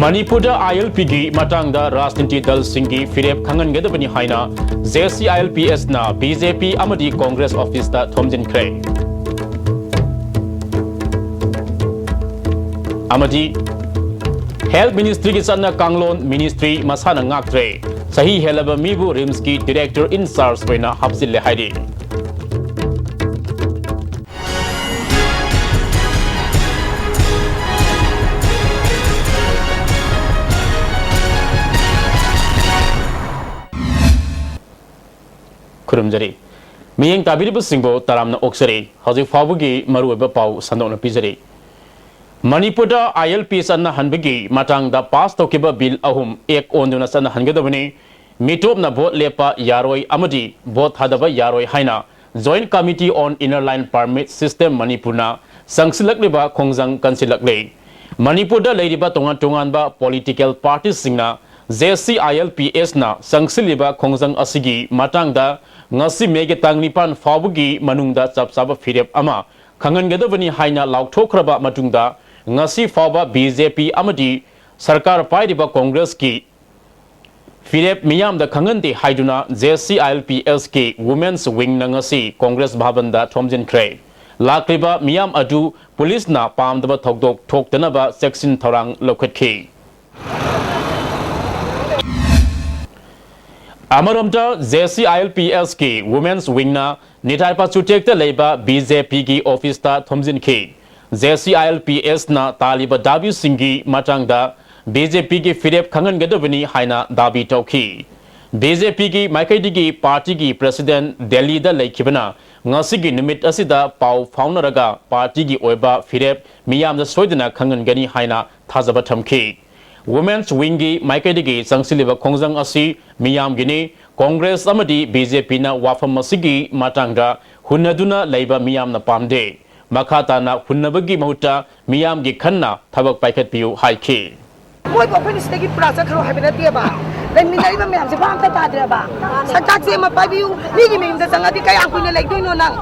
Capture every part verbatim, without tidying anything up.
ꯃꯅꯤꯄꯨꯔꯗ ꯑꯥꯏ ꯑꯦꯜ ꯄꯤꯒꯤ ꯃꯇꯥꯡꯗ ꯔꯥꯖꯅꯤꯇꯤ ꯗꯜꯁꯤꯡꯒꯤ ꯐꯤꯔꯦꯞ ꯈꯪꯍꯟꯒꯗꯕꯅꯤ ꯍꯥꯏꯅ J C I L P ꯑꯦꯁꯅ ꯕꯤ ꯖꯦ ꯄꯤ ꯑꯃꯗꯤ ꯀꯣꯡꯒ꯭ꯔꯦꯁ ꯑꯣꯐꯤꯁꯇ ꯊꯣꯝꯖꯤꯟꯈ꯭ꯔꯦ꯫ ꯑꯃꯗꯤ ꯍꯦꯜꯊ ꯃꯤꯅꯤꯁꯇ꯭ꯔꯤꯒꯤ ꯆꯠꯅ ꯀꯥꯡꯂꯣꯟ ꯃꯤꯅꯤꯁꯇ꯭ꯔꯤ ꯃꯁꯥꯅ ꯉꯥꯛꯇ꯭ꯔꯦ꯫ ꯆꯍꯤ ꯍꯦꯜꯂꯕ ꯃꯤꯕꯨ ꯔꯤꯝꯁꯀꯤ ꯗꯤꯔꯦꯛꯇꯔ ꯏꯟ ꯆꯥꯔꯖ ꯑꯣꯏꯅ ꯍꯥꯞꯆꯤꯜꯂꯦ ꯍꯥꯏꯔꯤ꯫ ꯈꯨꯔꯨꯝꯖꯔꯤ꯫ ꯃꯤꯠꯌꯦꯡ ꯇꯥꯕꯤꯔꯤꯕꯁꯤꯡꯕꯨ ꯇꯔꯥꯝꯅ ꯑꯣꯛꯆꯔꯤ꯫ ꯍꯧꯖꯤꯛ ꯐꯥꯎꯕꯒꯤ ꯃꯔꯨꯑꯣꯏꯕ ꯄꯥꯎ ꯁꯟꯗꯣꯛꯅ ꯄꯤꯖꯔꯤ꯫ ꯃꯅꯤꯄꯨꯔꯗ ꯑꯥꯏ ꯑꯦꯜ ꯄꯤ ꯆꯠꯅꯍꯟꯕꯒꯤ ꯃꯇꯥꯡꯗ ꯄꯥꯁ ꯇꯧꯈꯤꯕ ꯕꯤꯜ ꯑꯍꯨꯝ ꯑꯦꯛ ꯑꯣꯟꯗꯨꯅ ꯆꯠꯅꯍꯟꯒꯗꯕꯅꯤ꯫ ꯃꯤꯇꯣꯞꯅ ꯚꯣꯠ ꯂꯦꯞꯄ ꯌꯥꯔꯣꯏ ꯑꯃꯗꯤ ꯚꯣꯠ ꯊꯥꯗꯕ ꯌꯥꯔꯣꯏ ꯍꯥꯏꯅ Joint Committee on Inner Line Permit System ꯃꯅꯤꯄꯨꯔꯅ ꯆꯪꯁꯤꯜꯂꯛꯂꯤꯕ ꯈꯣꯡꯖꯪ ꯀꯟꯁꯤꯜꯂꯛꯂꯤ꯫ ꯃꯅꯤꯄꯨꯔꯗ ꯂꯩꯔꯤꯕ ꯇꯣꯉꯥꯟ ꯇꯣꯉꯥꯟꯕ political ꯄꯥꯔꯇꯤꯁꯤꯡꯅ J C I L P ꯑꯦꯁꯅ ꯆꯪꯁꯤꯜꯂꯤꯕ ꯈꯣꯡꯖꯪ ꯑꯁꯤꯒꯤ ꯃꯇꯥꯡꯗ ꯉꯁꯤ ꯃꯦꯒꯤ ꯇꯥꯡ ꯅꯤꯄꯥꯟ ꯐꯥꯎꯕꯒꯤ ꯃꯅꯨꯡꯗ ꯆꯞ ꯆꯥꯕ ꯐꯤꯔꯦꯞ ꯑꯃ ꯈꯪꯍꯟꯒꯗꯕꯅꯤ ꯍꯥꯏꯅ ꯂꯥꯎꯊꯣꯛꯈ꯭ꯔꯕ ꯃꯇꯨꯡꯗ, ꯉꯁꯤ ꯐꯥꯎꯕ ꯕꯤ ꯖꯦ ꯄꯤ ꯑꯃꯗꯤ ꯁꯔꯀꯥꯔ ꯄꯥꯏꯔꯤꯕ ꯀꯣꯡꯒ꯭ꯔꯦꯁꯀꯤ ꯐꯤꯔꯦꯞ ꯃꯤꯌꯥꯝꯗ ꯈꯪꯍꯟꯗꯦ ꯍꯥꯏꯗꯨꯅ J C I L P ꯑꯦꯁꯀꯤ women's ꯋꯤꯡꯅ ꯉꯁꯤ ꯀꯣꯡꯒ꯭ꯔꯦꯁ ꯚꯕꯟꯗ ꯊꯣꯝꯖꯤꯟꯈ꯭ꯔꯦ꯫ ꯂꯥꯛꯂꯤꯕ ꯃꯤꯌꯥꯝ ꯑꯗꯨ ꯄꯨꯂꯤꯁꯅ ꯄꯥꯝꯗꯕ ꯊꯧꯗꯣꯛ ꯊꯣꯛꯇꯅꯕ ꯆꯦꯛꯁꯤꯟ ꯊꯧꯔꯥꯡ ꯂꯧꯈꯠꯈꯤ꯫ ꯑꯃꯔꯣꯝꯗ, J C I L P ꯑꯦꯁꯀꯤ women's ꯋꯤꯡꯅ ꯅꯤꯊꯥꯏ ꯄꯥꯆꯨꯇꯦꯛꯇ ꯂꯩꯕ ꯕꯤ ꯖꯦ ꯄꯤꯒꯤ ꯑꯣꯐꯤꯁꯇ ꯊꯣꯝꯖꯤꯟꯈꯤ꯫ J C I L P ꯑꯦꯁꯅ ꯇꯥꯜꯂꯤꯕ ꯗꯥꯕꯤꯁꯤꯡꯒꯤ ꯃꯇꯥꯡꯗ ꯕꯤ ꯖꯦ ꯄꯤꯒꯤ ꯐꯤꯔꯦꯞ ꯈꯪꯍꯟꯒꯗꯕꯅꯤ ꯍꯥꯏꯅ ꯗꯥꯕꯤ ꯇꯧꯈꯤ꯫ ꯕꯤ ꯖꯦ ꯄꯤꯒꯤ ꯃꯥꯏꯀꯩꯗꯒꯤ ꯄꯥꯔꯇꯤꯒꯤ ꯄ꯭ꯔꯦꯁꯤꯗꯦꯟꯠ ꯗꯦꯜꯂꯤꯗ ꯂꯩꯈꯤꯕꯅ ꯉꯁꯤꯒꯤ ꯅꯨꯃꯤꯠ ꯑꯁꯤꯗ ꯄꯥꯎ ꯐꯥꯎꯅꯔꯒ ꯄꯥꯔꯇꯤꯒꯤ ꯑꯣꯏꯕ ꯐꯤꯔꯦꯞ ꯃꯤꯌꯥꯝꯗ ꯁꯣꯏꯗꯅ ꯈꯪꯍꯟꯒꯅꯤ ꯍꯥꯏꯅ ꯊꯥꯖꯕ ꯊꯝꯈꯤ꯫ ꯋꯨꯃꯦꯟꯁ ꯋꯤꯡꯒꯤ ꯃꯥꯏꯀꯩꯗꯒꯤ ꯆꯪꯁꯤꯜꯂꯤꯕ ꯈꯣꯡꯖꯪ ꯑꯁꯤ ꯃꯤꯌꯥꯝꯒꯤꯅꯤ꯫ ꯀꯣꯡꯒ꯭ꯔꯦꯁ ꯑꯃꯗꯤ ꯕꯤ ꯖꯦ ꯄꯤꯅ ꯋꯥꯐꯝ ꯑꯁꯤꯒꯤ ꯃꯇꯥꯡꯗ ꯍꯨꯟꯅꯗꯨꯅ ꯂꯩꯕ ꯃꯤꯌꯥꯝꯅ ꯄꯥꯝꯗꯦ꯫ ꯃꯈꯥ ꯇꯥꯅ ꯍꯨꯟꯅꯕꯒꯤ ꯃꯍꯨꯠꯇ ꯃꯤꯌꯥꯝꯒꯤ ꯈꯟꯅ ꯊꯕꯛ ꯄꯥꯏꯈꯠꯄꯤꯌꯨ ꯍꯥꯏꯈꯤ꯫ ꯃꯣꯏꯕꯨ ꯑꯩꯈꯣꯏꯅ ꯁꯤꯗꯒꯤ ꯄꯨꯔꯥ ꯆꯠꯈ꯭ꯔꯣ ꯍꯥꯏꯕ ꯅꯠꯇꯦꯕ꯫ ꯂꯩꯃꯤꯟꯅꯔꯤꯕ ꯃꯌꯥꯝꯁꯦ ꯚꯥꯞ ꯑꯝꯇ ꯇꯥꯗ꯭ꯔꯦꯕ꯫ ꯁꯛꯇꯥꯛꯁꯦ ꯑꯃ ꯄꯥꯏꯕꯤꯌꯨ꯫ ꯃꯤꯒꯤ ꯃꯌꯨꯝꯗ ꯆꯪꯉꯗꯤ ꯀꯌꯥꯝ ꯀꯨꯏꯅ ꯂꯩꯗꯣꯏꯅꯣ ꯅꯪ?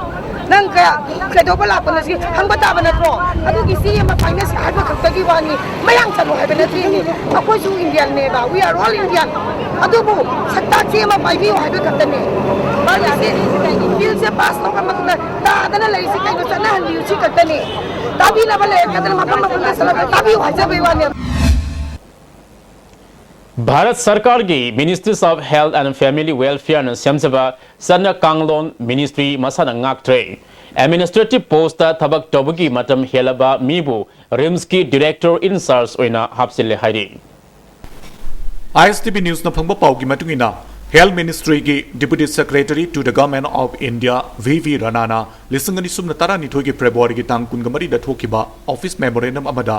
ꯅꯪ ꯀꯌꯥ, ꯀꯩꯗꯧꯕ ꯂꯥꯛꯄꯅꯣ ꯁꯤ ꯍꯪꯕ ꯇꯥꯕ ꯅꯠꯇ꯭ꯔꯣ? ꯑꯗꯨꯒꯤ ꯆꯦ ꯑꯃ ꯄꯥꯏꯅꯁꯤ ꯍꯥꯏꯕ ꯈꯛꯇꯒꯤ ꯋꯥꯅꯤ꯫ ꯃꯌꯥꯡ ꯆꯠꯂꯣ ꯍꯥꯏꯕ ꯅꯠꯇꯦꯅꯦ꯫ ꯑꯩꯈꯣꯏꯁꯨ Indianꯅꯦꯕ, we are all Indian꯫ ꯑꯗꯨꯕꯨ ꯁꯛꯇꯥꯛ ꯆꯦ ꯑꯃ ꯄꯥꯏꯕꯤꯌꯨ ꯍꯥꯏꯕ ꯈꯛꯇꯅꯦ꯫ ꯕꯤꯜꯁꯦ ꯄꯥꯁ ꯇꯧꯔ ꯃꯇꯨꯡꯗ ꯇꯥꯗꯅ ꯂꯩꯔꯤꯁꯤ ꯀꯩꯅꯣ? ꯆꯠꯅꯍꯟꯕꯤꯌꯨ, ꯁꯤ ꯈꯛꯇꯅꯦ꯫ ꯇꯥꯕꯤꯅꯕ ꯂꯩꯔꯛꯇꯗꯅ ꯃꯐꯝ ꯃꯐꯝꯗ ꯆꯠꯂꯒ ꯇꯥꯕꯤꯌꯨ ꯍꯥꯏꯖꯕꯩ ꯋꯥꯅꯦ꯫ ꯚꯥꯔꯠ ꯁꯔꯀꯥꯔꯒꯤ Ministries of Health and Family Welfareꯅ ꯁꯦꯝꯖꯕ ꯆꯠꯅ ꯀꯥꯡꯂꯣꯟ ministry ꯃꯁꯥꯅ ꯉꯥꯛꯇ꯭ꯔꯦ꯫ Administrative postꯇ ꯊꯕꯛ ꯇꯧꯕꯒꯤ ꯃꯇꯝ ꯍꯦꯜꯂꯕ ꯃꯤꯕꯨ RIMSꯀꯤ director in charge ꯑꯣꯏꯅ ꯍꯥꯞꯆꯤꯜꯂꯦ ꯍꯥꯏꯔꯤ꯫ ISTV Newsꯅ ꯐꯪꯕ ꯄꯥꯎꯒꯤ ꯃꯇꯨꯡ ꯏꯟꯅ, Health Ministryꯒꯤ Deputy Secretary to the Government of India V V Ranana ꯂꯤꯁꯤꯡ ꯑꯅꯤ ꯁꯨꯞꯅ ꯇꯔꯥꯅꯤꯊꯣꯏꯒꯤ Februaryꯒꯤ ꯇꯥꯡ ꯀꯨꯟꯒ ꯃꯔꯤꯗ ꯊꯣꯛꯈꯤꯕ office memorandum ꯑꯃꯗ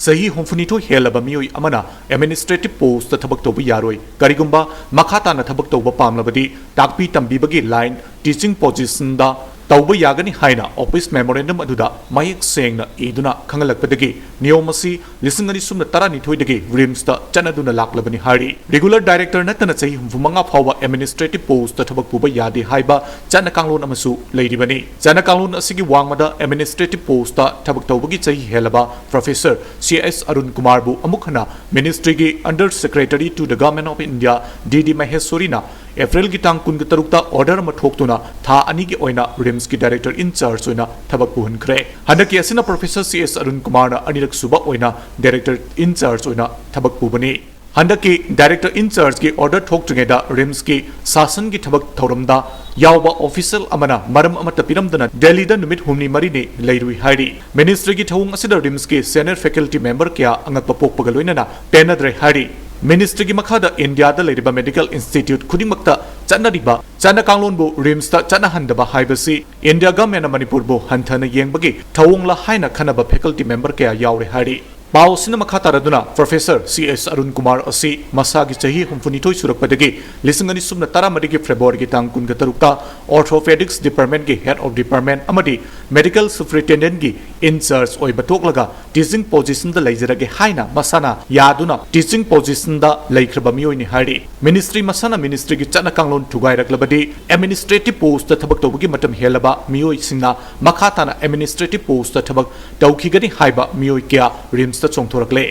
ꯆꯍꯤ ꯍꯨꯝꯐꯨꯅꯤꯊꯣꯏ ꯍꯦꯜꯂꯕ ꯃꯤꯑꯣꯏ ꯑꯃꯅ administrative postꯇ ꯊꯕꯛ ꯇꯧꯕ ꯌꯥꯔꯣꯏ, ꯀꯔꯤꯒꯨꯝꯕ ꯃꯈꯥ ꯇꯥꯅ ꯊꯕꯛ ꯇꯧꯕ ꯄꯥꯝꯂꯕꯗꯤ ꯇꯥꯛꯄꯤ ꯇꯝꯕꯤꯕꯒꯤ line, teaching positionꯗ ꯇꯧꯕ ꯌꯥꯒꯅꯤ ꯍꯥꯏꯅ office memorandum ꯑꯗꯨꯗ ꯃꯌꯦꯛ ꯁꯦꯡꯅ ꯏꯗꯨꯅ ꯈꯪꯍꯜꯂꯛꯄꯗꯒꯤ ꯅꯤꯌꯣꯝ ꯑꯁꯤ ꯂꯤꯁꯤꯡ ꯑꯅꯤ ꯁꯨꯞꯅ ꯇꯔꯥꯅꯤꯊꯣꯏꯗꯒꯤ RIMSꯇ ꯆꯠꯅꯗꯨꯅ ꯂꯥꯛꯂꯕꯅꯤ ꯍꯥꯏꯔꯤ꯫ Regular director ꯅꯠꯇꯅ ꯆꯍꯤ ꯍꯨꯝꯐꯨꯃꯉꯥ ꯐꯥꯎꯕ administrative postꯇ ꯊꯕꯛ ꯄꯨꯕ ꯌꯥꯗꯦ ꯍꯥꯏꯕ ꯆꯠꯅ ꯀꯥꯡꯂꯣꯟ ꯑꯃꯁꯨ ꯂꯩꯔꯤꯕꯅꯤ꯫ ꯆꯠꯅ ꯀꯥꯡꯂꯣꯟ ꯑꯁꯤꯒꯤ ꯋꯥꯡꯃꯗ administrative postꯇ ꯊꯕꯛ ꯇꯧꯕꯒꯤ ꯆꯍꯤ ꯍꯦꯜꯂꯕ Professor C S Arun Kumarꯕꯨ ꯑꯃꯨꯛ ꯍꯟꯅ ministryꯒꯤ Under Secretary to the Government of India D D Maheshwariꯅ Aprilꯒꯤ ꯇꯥꯡ ꯀꯨꯟꯒ ꯇꯔꯨꯛꯇ order ꯑꯃ ꯊꯣꯛꯇꯨꯅ ꯊꯥ ꯑꯅꯤꯒꯤ ꯑꯣꯏꯅ RIMSꯀꯤ director in charge ꯑꯣꯏꯅ ꯊꯕꯛ ꯄꯨꯍꯟꯈ꯭ꯔꯦ꯫ ꯍꯟꯗꯛꯀꯤ ꯑꯁꯤꯅ Professor C S Arun Kumarꯅ ꯑꯅꯤꯔꯛ ꯁꯨꯕ ꯑꯣꯏꯅ director in charge ꯑꯣꯏꯅ ꯊꯕꯛ ꯄꯨꯕꯅꯤ꯫ ꯍꯟꯗꯛꯀꯤ director in chargeꯀꯤ order ꯊꯣꯛꯇ꯭ꯔꯤꯉꯩꯗ RIMSꯀꯤ ꯁꯥꯁꯟꯒꯤ ꯊꯕꯛ ꯊꯧꯔꯝꯗ ꯌꯥꯎꯕ official ꯑꯃꯅ ꯃꯔꯝ ꯑꯃꯠꯇ ꯄꯤꯔꯝꯗꯅ ꯗꯦꯜꯂꯤꯗ ꯅꯨꯃꯤꯠ ꯍꯨꯝꯅꯤ ꯃꯔꯤꯅꯤ ꯂꯩꯔꯨꯏ ꯍꯥꯏꯔꯤ꯫ Ministryꯒꯤ ꯊꯧꯑꯣꯡ ꯑꯁꯤꯗ RIMSꯀꯤ senior faculty member ꯀꯌꯥ ꯑꯉꯛꯄ ꯄꯣꯛꯄꯒ ꯂꯣꯏꯅꯅ ꯄꯦꯟꯅꯗ꯭ꯔꯦ ꯍꯥꯏꯔꯤ꯫ Ministryꯒꯤ ꯃꯈꯥꯗ Indiaꯗ ꯂꯩꯔꯤꯕ medical institute ꯈꯨꯗꯤꯡꯃꯛꯇ ꯆꯠꯅꯔꯤꯕ ꯆꯠꯅ ꯀꯥꯡꯂꯣꯟꯕꯨ RIMSꯇ ꯆꯠꯅꯍꯟꯗꯕ ꯍꯥꯏꯕꯁꯤ India governmentꯅ ꯃꯅꯤꯄꯨꯔꯕꯨ ꯍꯟꯊꯅ ꯌꯦꯡꯕꯒꯤ ꯊꯧꯑꯣꯡꯂ ꯍꯥꯏꯅ ꯈꯟꯅꯕ faculty member ꯀꯌꯥ ꯌꯥꯎꯔꯦ ꯍꯥꯏꯔꯤ꯫ ꯄꯥꯎ ꯑꯁꯤꯅ ꯃꯈꯥ ꯇꯥꯔꯗꯨꯅ, Professor C S Arun Kumar ꯑꯁꯤ ꯃꯁꯥꯒꯤ ꯆꯍꯤ ꯍꯨꯝꯐꯨꯅꯤꯊꯣꯏ ꯁꯨꯔꯛꯄꯗꯒꯤ ꯂꯤꯁꯤꯡ ꯑꯅꯤ ꯁꯨꯞꯅ ꯇꯔꯥꯃꯔꯤꯒꯤ Februaryꯒꯤ ꯇꯥꯡ ꯀꯨꯟꯒ ꯇꯔꯨꯛꯇ Orthopedics Departmentꯀꯤ Head of Department ꯑꯃꯗꯤ Medical Superintendentꯀꯤ in charge ꯑꯣꯏꯕ ꯇꯣꯛꯂꯒ teaching positionꯗ ꯂꯩꯖꯔꯒꯦ ꯍꯥꯏꯅ ꯃꯁꯥꯅ ꯌꯥꯗꯨꯅ teaching positionꯗ ꯂꯩꯈ꯭ꯔꯕ ꯃꯤꯑꯣꯏꯅꯤ ꯍꯥꯏꯔꯤ꯫ Ministry ꯃꯁꯥꯅ ministryꯒꯤ ꯆꯠꯅ ꯀꯥꯡꯂꯣꯟ ꯊꯨꯒꯥꯏꯔꯛꯂꯕꯗꯤ administrative postꯇ ꯊꯕꯛ ꯇꯧꯕꯒꯤ ꯃꯇꯝ ꯍꯦꯜꯂꯕ ꯃꯤꯑꯣꯏꯁꯤꯡꯅ ꯃꯈꯥ ꯇꯥꯅ administrative postꯇ ꯊꯕꯛ ꯇꯧꯈꯤꯒꯅꯤ ꯍꯥꯏꯕ ꯃꯤꯑꯣꯏ ꯀꯌꯥ RIMSꯇ ꯆꯣꯡꯊꯣꯔꯛꯂꯦ꯫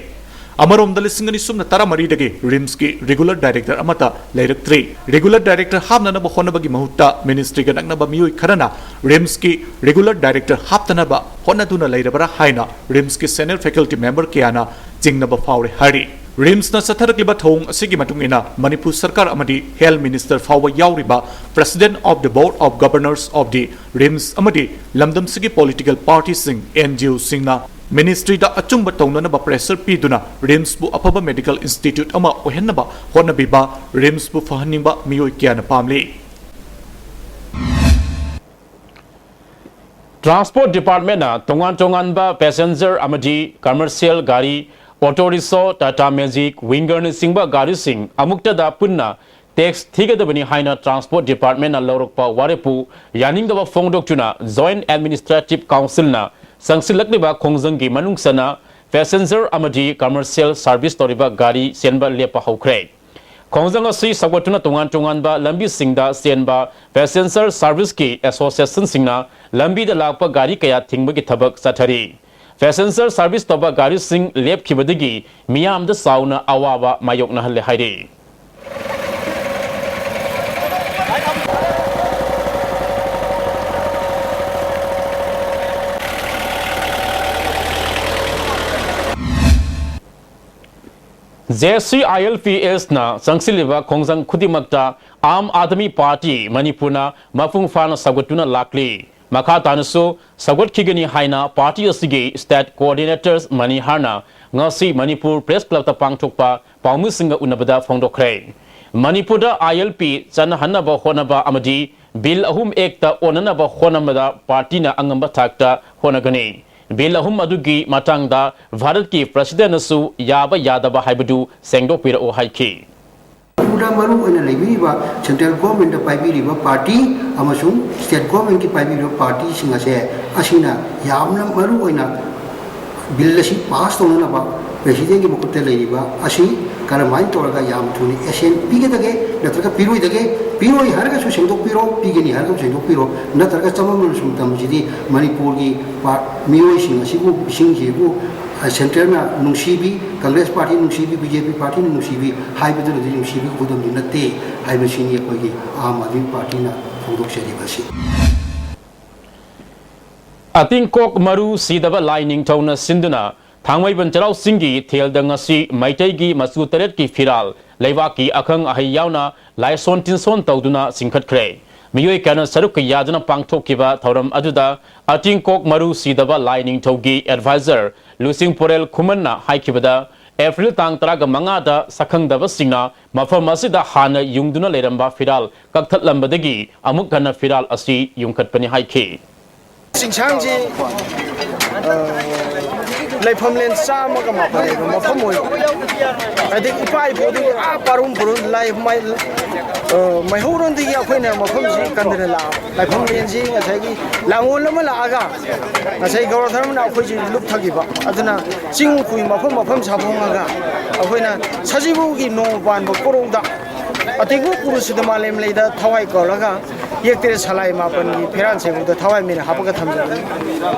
ꯑꯃꯔꯣꯝꯗ, ꯂꯤꯁꯤꯡ ꯑꯅꯤ ꯁꯨꯞꯅ ꯇꯔꯥꯃꯔꯤꯗꯒꯤ RIMSꯀꯤ regular director ꯑꯃꯠꯇ ꯂꯩꯔꯛꯇ꯭ꯔꯤ꯫ Regular director ꯍꯥꯞꯅꯅꯕ ꯍꯣꯠꯅꯕꯒꯤ ꯃꯍꯨꯠꯇ ministryꯒ ꯅꯛꯅꯕ ꯃꯤꯑꯣꯏ ꯈꯔꯅ RIMSꯀꯤ regular director ꯍꯥꯞꯇꯅꯕ ꯍꯣꯠꯅꯗꯨꯅ ꯂꯩꯔꯕ꯭ꯔꯥ ꯍꯥꯏꯅ RIMSꯀꯤ senior faculty member ꯀꯌꯥꯅ ꯆꯤꯡꯅꯕ ꯐꯥꯎꯔꯦ ꯍꯥꯏꯔꯤ꯫ RIMSꯅ ꯆꯠꯊꯔꯛꯂꯤꯕ ꯊꯧꯑꯣꯡ ꯑꯁꯤꯒꯤ ꯃꯇꯨꯡ ꯏꯟꯅ ꯃꯅꯤꯄꯨꯔ ꯁꯔꯀꯥꯔ ꯑꯃꯗꯤ Health Minister ꯐꯥꯎꯕ ꯌꯥꯎꯔꯤꯕ President of the Board of Governors of the RIMS ꯑꯃꯗꯤ ꯂꯝꯗꯝꯁꯤꯒꯤ political partyꯁꯤꯡ, NGOꯁꯤꯡꯅ ministryꯗ ꯑꯆꯨꯝꯕ ꯇꯧꯅꯅꯕ pressure ꯄꯤꯗꯨꯅ RIMSꯄꯨ ꯑꯐꯕ medical institute ꯑꯃ ꯑꯣꯏꯍꯟꯅꯕ ꯍꯣꯠꯅꯕꯤꯕ, RIMSꯄꯨ ꯐꯍꯟꯅꯤꯡꯕ ꯃꯤꯑꯣꯏ ꯀꯌꯥꯅ ꯄꯥꯝꯂꯤ꯫ Transport Departmentꯅ ꯇꯣꯉꯥꯟ ꯇꯣꯉꯥꯟꯕ passenger ꯑꯃꯗꯤ commercial ꯒꯥꯔꯤ, auto rickshaw, Tata Magic, Wingerꯅꯆꯤꯡꯕ ꯒꯥꯔꯤꯁꯤꯡ ꯑꯃꯨꯛꯇꯗ ꯄꯨꯟꯅ tax ꯊꯤꯒꯗꯕꯅꯤ ꯍꯥꯏꯅ Transport Departmentꯅ ꯂꯧꯔꯛꯄ ꯋꯥꯔꯦꯞꯄꯨ ꯌꯥꯅꯤꯡꯗꯕ ꯐꯣꯡꯗꯣꯛꯇꯨꯅ Joint Administrative Councilꯅ ꯆꯪꯁꯤꯜꯂꯛꯂꯤꯕ ꯈꯣꯡꯖꯪꯒꯤ ꯃꯅꯨꯡ ꯆꯟꯅ passenger ꯑꯃꯗꯤ commercial service ꯇꯧꯔꯤꯕ ꯒꯥꯔꯤ ꯆꯦꯟꯕ ꯂꯦꯞꯄ ꯍꯧꯈ꯭ꯔꯦ꯫ ꯈꯣꯡꯖꯪ ꯑꯁꯤ ꯁꯧꯒꯠꯇꯨꯅ ꯇꯣꯉꯥꯟ ꯇꯣꯉꯥꯟꯕ ꯂꯝꯕꯤꯁꯤꯡꯗ ꯆꯦꯟꯕ passenger serviceꯀꯤ associationꯁꯤꯡꯅ ꯂꯝꯕꯤꯗ ꯂꯥꯛꯄ ꯒꯥꯔꯤ ꯀꯌꯥ ꯊꯤꯡꯕꯒꯤ ꯊꯕꯛ ꯆꯠꯊꯔꯤ꯫ Passenger service ꯇꯧꯕ ꯒꯥꯔꯤꯁꯤꯡ ꯂꯦꯞꯈꯤꯕꯗꯒꯤ ꯃꯤꯌꯥꯝꯗ ꯆꯥꯎꯅ ꯑꯋꯥꯕ ꯃꯥꯌꯣꯛꯅꯍꯜꯂꯦ ꯍꯥꯏꯔꯤ꯫ JCILPSꯅ ꯆꯪꯁꯤꯜꯂꯤꯕ ꯈꯣꯡꯖꯪ ꯈꯨꯗꯤꯡꯃꯛꯇ ꯑꯥꯝ ꯑꯥꯗꯃꯤ ꯄꯥꯔꯇꯤ ꯃꯅꯤꯄꯨꯔꯅ ꯃꯄꯨꯡ ꯐꯥꯅ ꯁꯧꯒꯠꯇꯨꯅ ꯂꯥꯛꯂꯤ꯫ ꯃꯈꯥ ꯇꯥꯅꯁꯨ ꯁꯧꯒꯠꯈꯤꯒꯅꯤ ꯍꯥꯏꯅ ꯄꯥꯔꯇꯤ ꯑꯁꯤꯒꯤ state coordinator ꯃꯅꯤꯍꯥꯔꯅ ꯉꯁꯤ ꯃꯅꯤꯄꯨꯔ Press Clubꯇ ꯄꯥꯡꯊꯣꯛꯄ ꯄꯥꯎꯃꯤꯁꯤꯡꯒ ꯎꯅꯕꯗ ꯐꯣꯡꯗꯣꯛꯈ꯭ꯔꯦ꯫ ꯃꯅꯤꯄꯨꯔꯗ ILP ꯆꯠꯅꯍꯟꯅꯕ ꯍꯣꯠꯅꯕ ꯑꯃꯗꯤ Bill ꯑꯍꯨꯝ Actꯇ ꯑꯣꯟꯅꯅꯕ ꯍꯣꯠꯅꯕꯗ ꯄꯥꯔꯇꯤꯅ ꯑꯉꯝꯕ ꯊꯥꯛꯇ ꯍꯣꯠꯅꯒꯅꯤ꯫ ꯕꯤꯜ ꯑꯍꯨꯝ ꯑꯗꯨꯒꯤ ꯃꯇꯥꯡꯗ ꯚꯥꯔꯠꯀꯤ ꯄ꯭ꯔꯁꯤꯗꯦꯟꯅꯁꯨ ꯌꯥꯕ ꯌꯥꯗꯕ ꯍꯥꯏꯕꯗꯨ ꯁꯦꯡꯗꯣꯛꯄꯤꯔꯛꯎ ꯍꯥꯏꯈꯤ꯫ ꯃꯅꯤꯄꯨꯔꯗ ꯃꯔꯨ ꯑꯣꯏꯅ ꯂꯩꯕꯤꯔꯤꯕ ꯁꯦꯟꯇ꯭ꯔꯦꯜ ꯒꯣꯔꯃꯦꯟꯗ ꯄꯥꯏꯕꯤꯔꯤꯕ ꯄꯥꯔꯇꯤ ꯑꯃꯁꯨꯡ ꯁ꯭ꯇꯦꯠ ꯒꯣꯔꯃꯦꯟꯒꯤ ꯄꯥꯏꯕꯤꯔꯤꯕ ꯄꯥꯔꯇꯤꯁꯤꯡ ꯑꯁꯦ, ꯑꯁꯤꯅ ꯌꯥꯝꯅ ꯃꯔꯨ ꯑꯣꯏꯅ ꯕꯤꯜ ꯑꯁꯤ ꯄꯥꯁ ꯇꯧꯅꯅꯕ ꯄ꯭ꯔꯦꯁꯤꯗꯦꯟꯒꯤ ꯃꯈꯨꯠꯇ ꯂꯩꯔꯤꯕ ꯑꯁꯤ ꯀꯔꯝꯍꯥꯏꯅ ꯇꯧꯔꯒ ꯌꯥꯝ ꯊꯨꯅ ꯑꯦꯁꯦꯟ ꯄꯤꯒꯗꯒꯦ ꯅꯠꯇ꯭ꯔꯒ ꯄꯤꯔꯣꯏꯗꯒꯦ? ꯄꯤꯔꯣꯏ ꯍꯥꯏꯔꯒꯁꯨ ꯁꯦꯡꯗꯣꯛꯄꯤꯔꯣ, ꯄꯤꯒꯅꯤ ꯍꯥꯏꯔꯒꯁꯨ ꯁꯦꯡꯗꯣꯛꯄꯤꯔꯣ꯫ ꯅꯠꯇ꯭ꯔꯒ ꯆꯃꯝꯅꯅ ꯁꯨꯝ ꯊꯝꯕꯁꯤꯗꯤ ꯃꯅꯤꯄꯨꯔꯒꯤ ꯄꯥ-, ꯃꯤꯑꯣꯏꯁꯤꯡ ꯑꯁꯤꯕꯨ, ꯏꯁꯤꯡꯁꯤꯕꯨ, ꯑ, ꯁꯦꯟꯇ꯭ꯔꯦꯜꯅ ꯅꯨꯡꯁꯤꯕꯤ, ꯀꯪꯒ꯭ꯔꯦꯁ ꯄꯥꯔꯇꯤ ꯅꯨꯡꯁꯤꯕꯤ, ꯕꯤ ꯖꯦ ꯄꯤ ꯄꯥꯔꯇꯤꯅ ꯅꯨꯡꯁꯤꯕꯤ ꯍꯥꯏꯕꯗꯨꯅꯗꯤ ꯅꯨꯡꯁꯤꯕꯒꯤ ꯈꯨꯗꯝꯗꯤ ꯅꯠꯇꯦ ꯍꯥꯏꯕꯁꯤꯅꯤ ꯑꯩꯈꯣꯏꯒꯤ ꯑꯥꯝ ꯑꯥꯗꯃꯤ ꯄꯥꯔꯇꯤꯅ ꯐꯣꯡꯗꯣꯛꯆꯔꯤꯕ ꯑꯁꯤ꯫ ꯑꯇꯤꯡꯀꯣꯛ ꯃꯔꯨ ꯁꯤꯗꯕ ꯂꯥꯏ ꯅꯤꯡꯊꯧꯅ ꯁꯤꯟꯗꯨꯅ ꯊꯥꯡꯃꯩꯕꯟ ꯆꯩꯔꯥꯎ ꯆꯤꯡꯒꯤ ꯏꯊꯦꯜꯗ ꯉꯁꯤ ꯃꯩꯇꯩꯒꯤ ꯃꯆꯨ ꯇꯔꯦꯠꯀꯤ ꯐꯤꯔꯥꯜ, ꯂꯩꯕꯥꯛꯀꯤ ꯑꯈꯪ ꯑꯍꯩ ꯌꯥꯎꯅ ꯂꯥꯏꯁꯣꯟ ꯇꯤꯟꯁꯣꯟ ꯇꯧꯗꯨꯅ ꯆꯤꯡꯈꯠꯈ꯭ꯔꯦ꯫ ꯃꯤꯑꯣꯏ ꯀꯌꯥꯅ ꯁꯔꯨꯛ ꯌꯥꯗꯨꯅ ꯄꯥꯡꯊꯣꯛꯈꯤꯕ ꯊꯧꯔꯝ ꯑꯗꯨꯗ ꯑꯇꯤꯡꯀꯣꯛ ꯃꯔꯨ ꯁꯤꯗꯕ ꯂꯥꯏ ꯅꯤꯡꯊꯧꯒꯤ ꯑꯦꯗꯚꯥꯏꯖꯔ ꯂꯨꯆꯤꯡ ꯄꯣꯔꯦꯜ ꯈꯨꯃꯟꯅ ꯍꯥꯏꯈꯤꯕꯗ, ꯑꯦꯄ꯭ꯔꯤꯜ ꯇꯥꯡ ꯇꯔꯥꯒ ꯃꯉꯥꯗ ꯁꯛꯈꯪꯗꯕꯁꯤꯡꯅ ꯃꯐꯝ ꯑꯁꯤꯗ ꯍꯥꯟꯅ ꯌꯨꯡꯗꯨꯅ ꯂꯩꯔꯝꯕ ꯐꯤꯔꯥꯜ ꯀꯛꯊꯠꯂꯝꯕꯗꯒꯤ ꯑꯃꯨꯛ ꯍꯟꯅ ꯐꯤꯔꯥꯜ ꯑꯁꯤ ꯌꯨꯡꯈꯠꯄꯅꯤ ꯍꯥꯏꯈꯤ꯫ ꯆꯤꯡꯁꯥꯡꯁꯤ, ꯑ, ꯂꯩꯐꯝꯂꯦꯟ ꯆꯥꯝꯃꯒ ꯃꯥꯄꯟ ꯂꯩꯕ ꯃꯐꯝ ꯑꯣꯏꯕ, ꯍꯥꯏꯗꯤ ꯏꯄꯥ ꯏꯄꯨꯗꯒꯤ ꯑꯥ ꯄꯥꯔꯨꯝ ꯄꯨꯔꯨꯝ ꯂꯥꯏ ꯃꯥꯏ-, ꯑ, ꯃꯩꯍꯧꯔꯣꯟꯗꯒꯤ ꯑꯩꯈꯣꯏꯅ ꯃꯐꯝꯁꯤ ꯀꯟꯗꯅ ꯂꯥꯛꯑꯕ꯫ ꯂꯥꯏꯐꯝꯂꯦꯟꯁꯤ ꯉꯁꯥꯏꯒꯤ ꯂꯥꯡꯒꯣꯜ ꯑꯃ ꯂꯥꯛꯑꯒ, ꯉꯁꯥꯏ ꯒꯧꯔ ꯙꯔꯃꯅ ꯑꯩꯈꯣꯏꯁꯤ ꯂꯨꯞꯊꯈꯤꯕ꯫ ꯑꯗꯨꯅ ꯆꯤꯡ ꯎꯈꯨꯏ ꯃꯐꯝ ꯃꯐꯝ ꯁꯥꯐꯣꯡꯉꯒ ꯑꯩꯈꯣꯏꯅ ꯁꯖꯤꯕꯨꯒꯤ ꯅꯣꯡ ꯄꯥꯟꯕ ꯀꯣꯔꯧꯗ ꯑꯇꯤꯡꯀꯣꯛ ꯀꯨꯔꯨꯁꯤꯗ ꯃꯥꯂꯦꯝ ꯂꯩꯗ ꯊꯋꯥꯏ ꯀꯧꯔꯒ ꯌꯦꯛꯇꯔꯦ ꯁꯂꯥꯏ ꯃꯥꯄꯟꯒꯤ ꯐꯤꯔꯥꯟ ꯁꯦꯡꯕꯗ ꯊꯋꯥꯏ ꯃꯤꯅ ꯍꯥꯞꯄꯒ ꯊꯝꯖꯕꯅꯤ꯫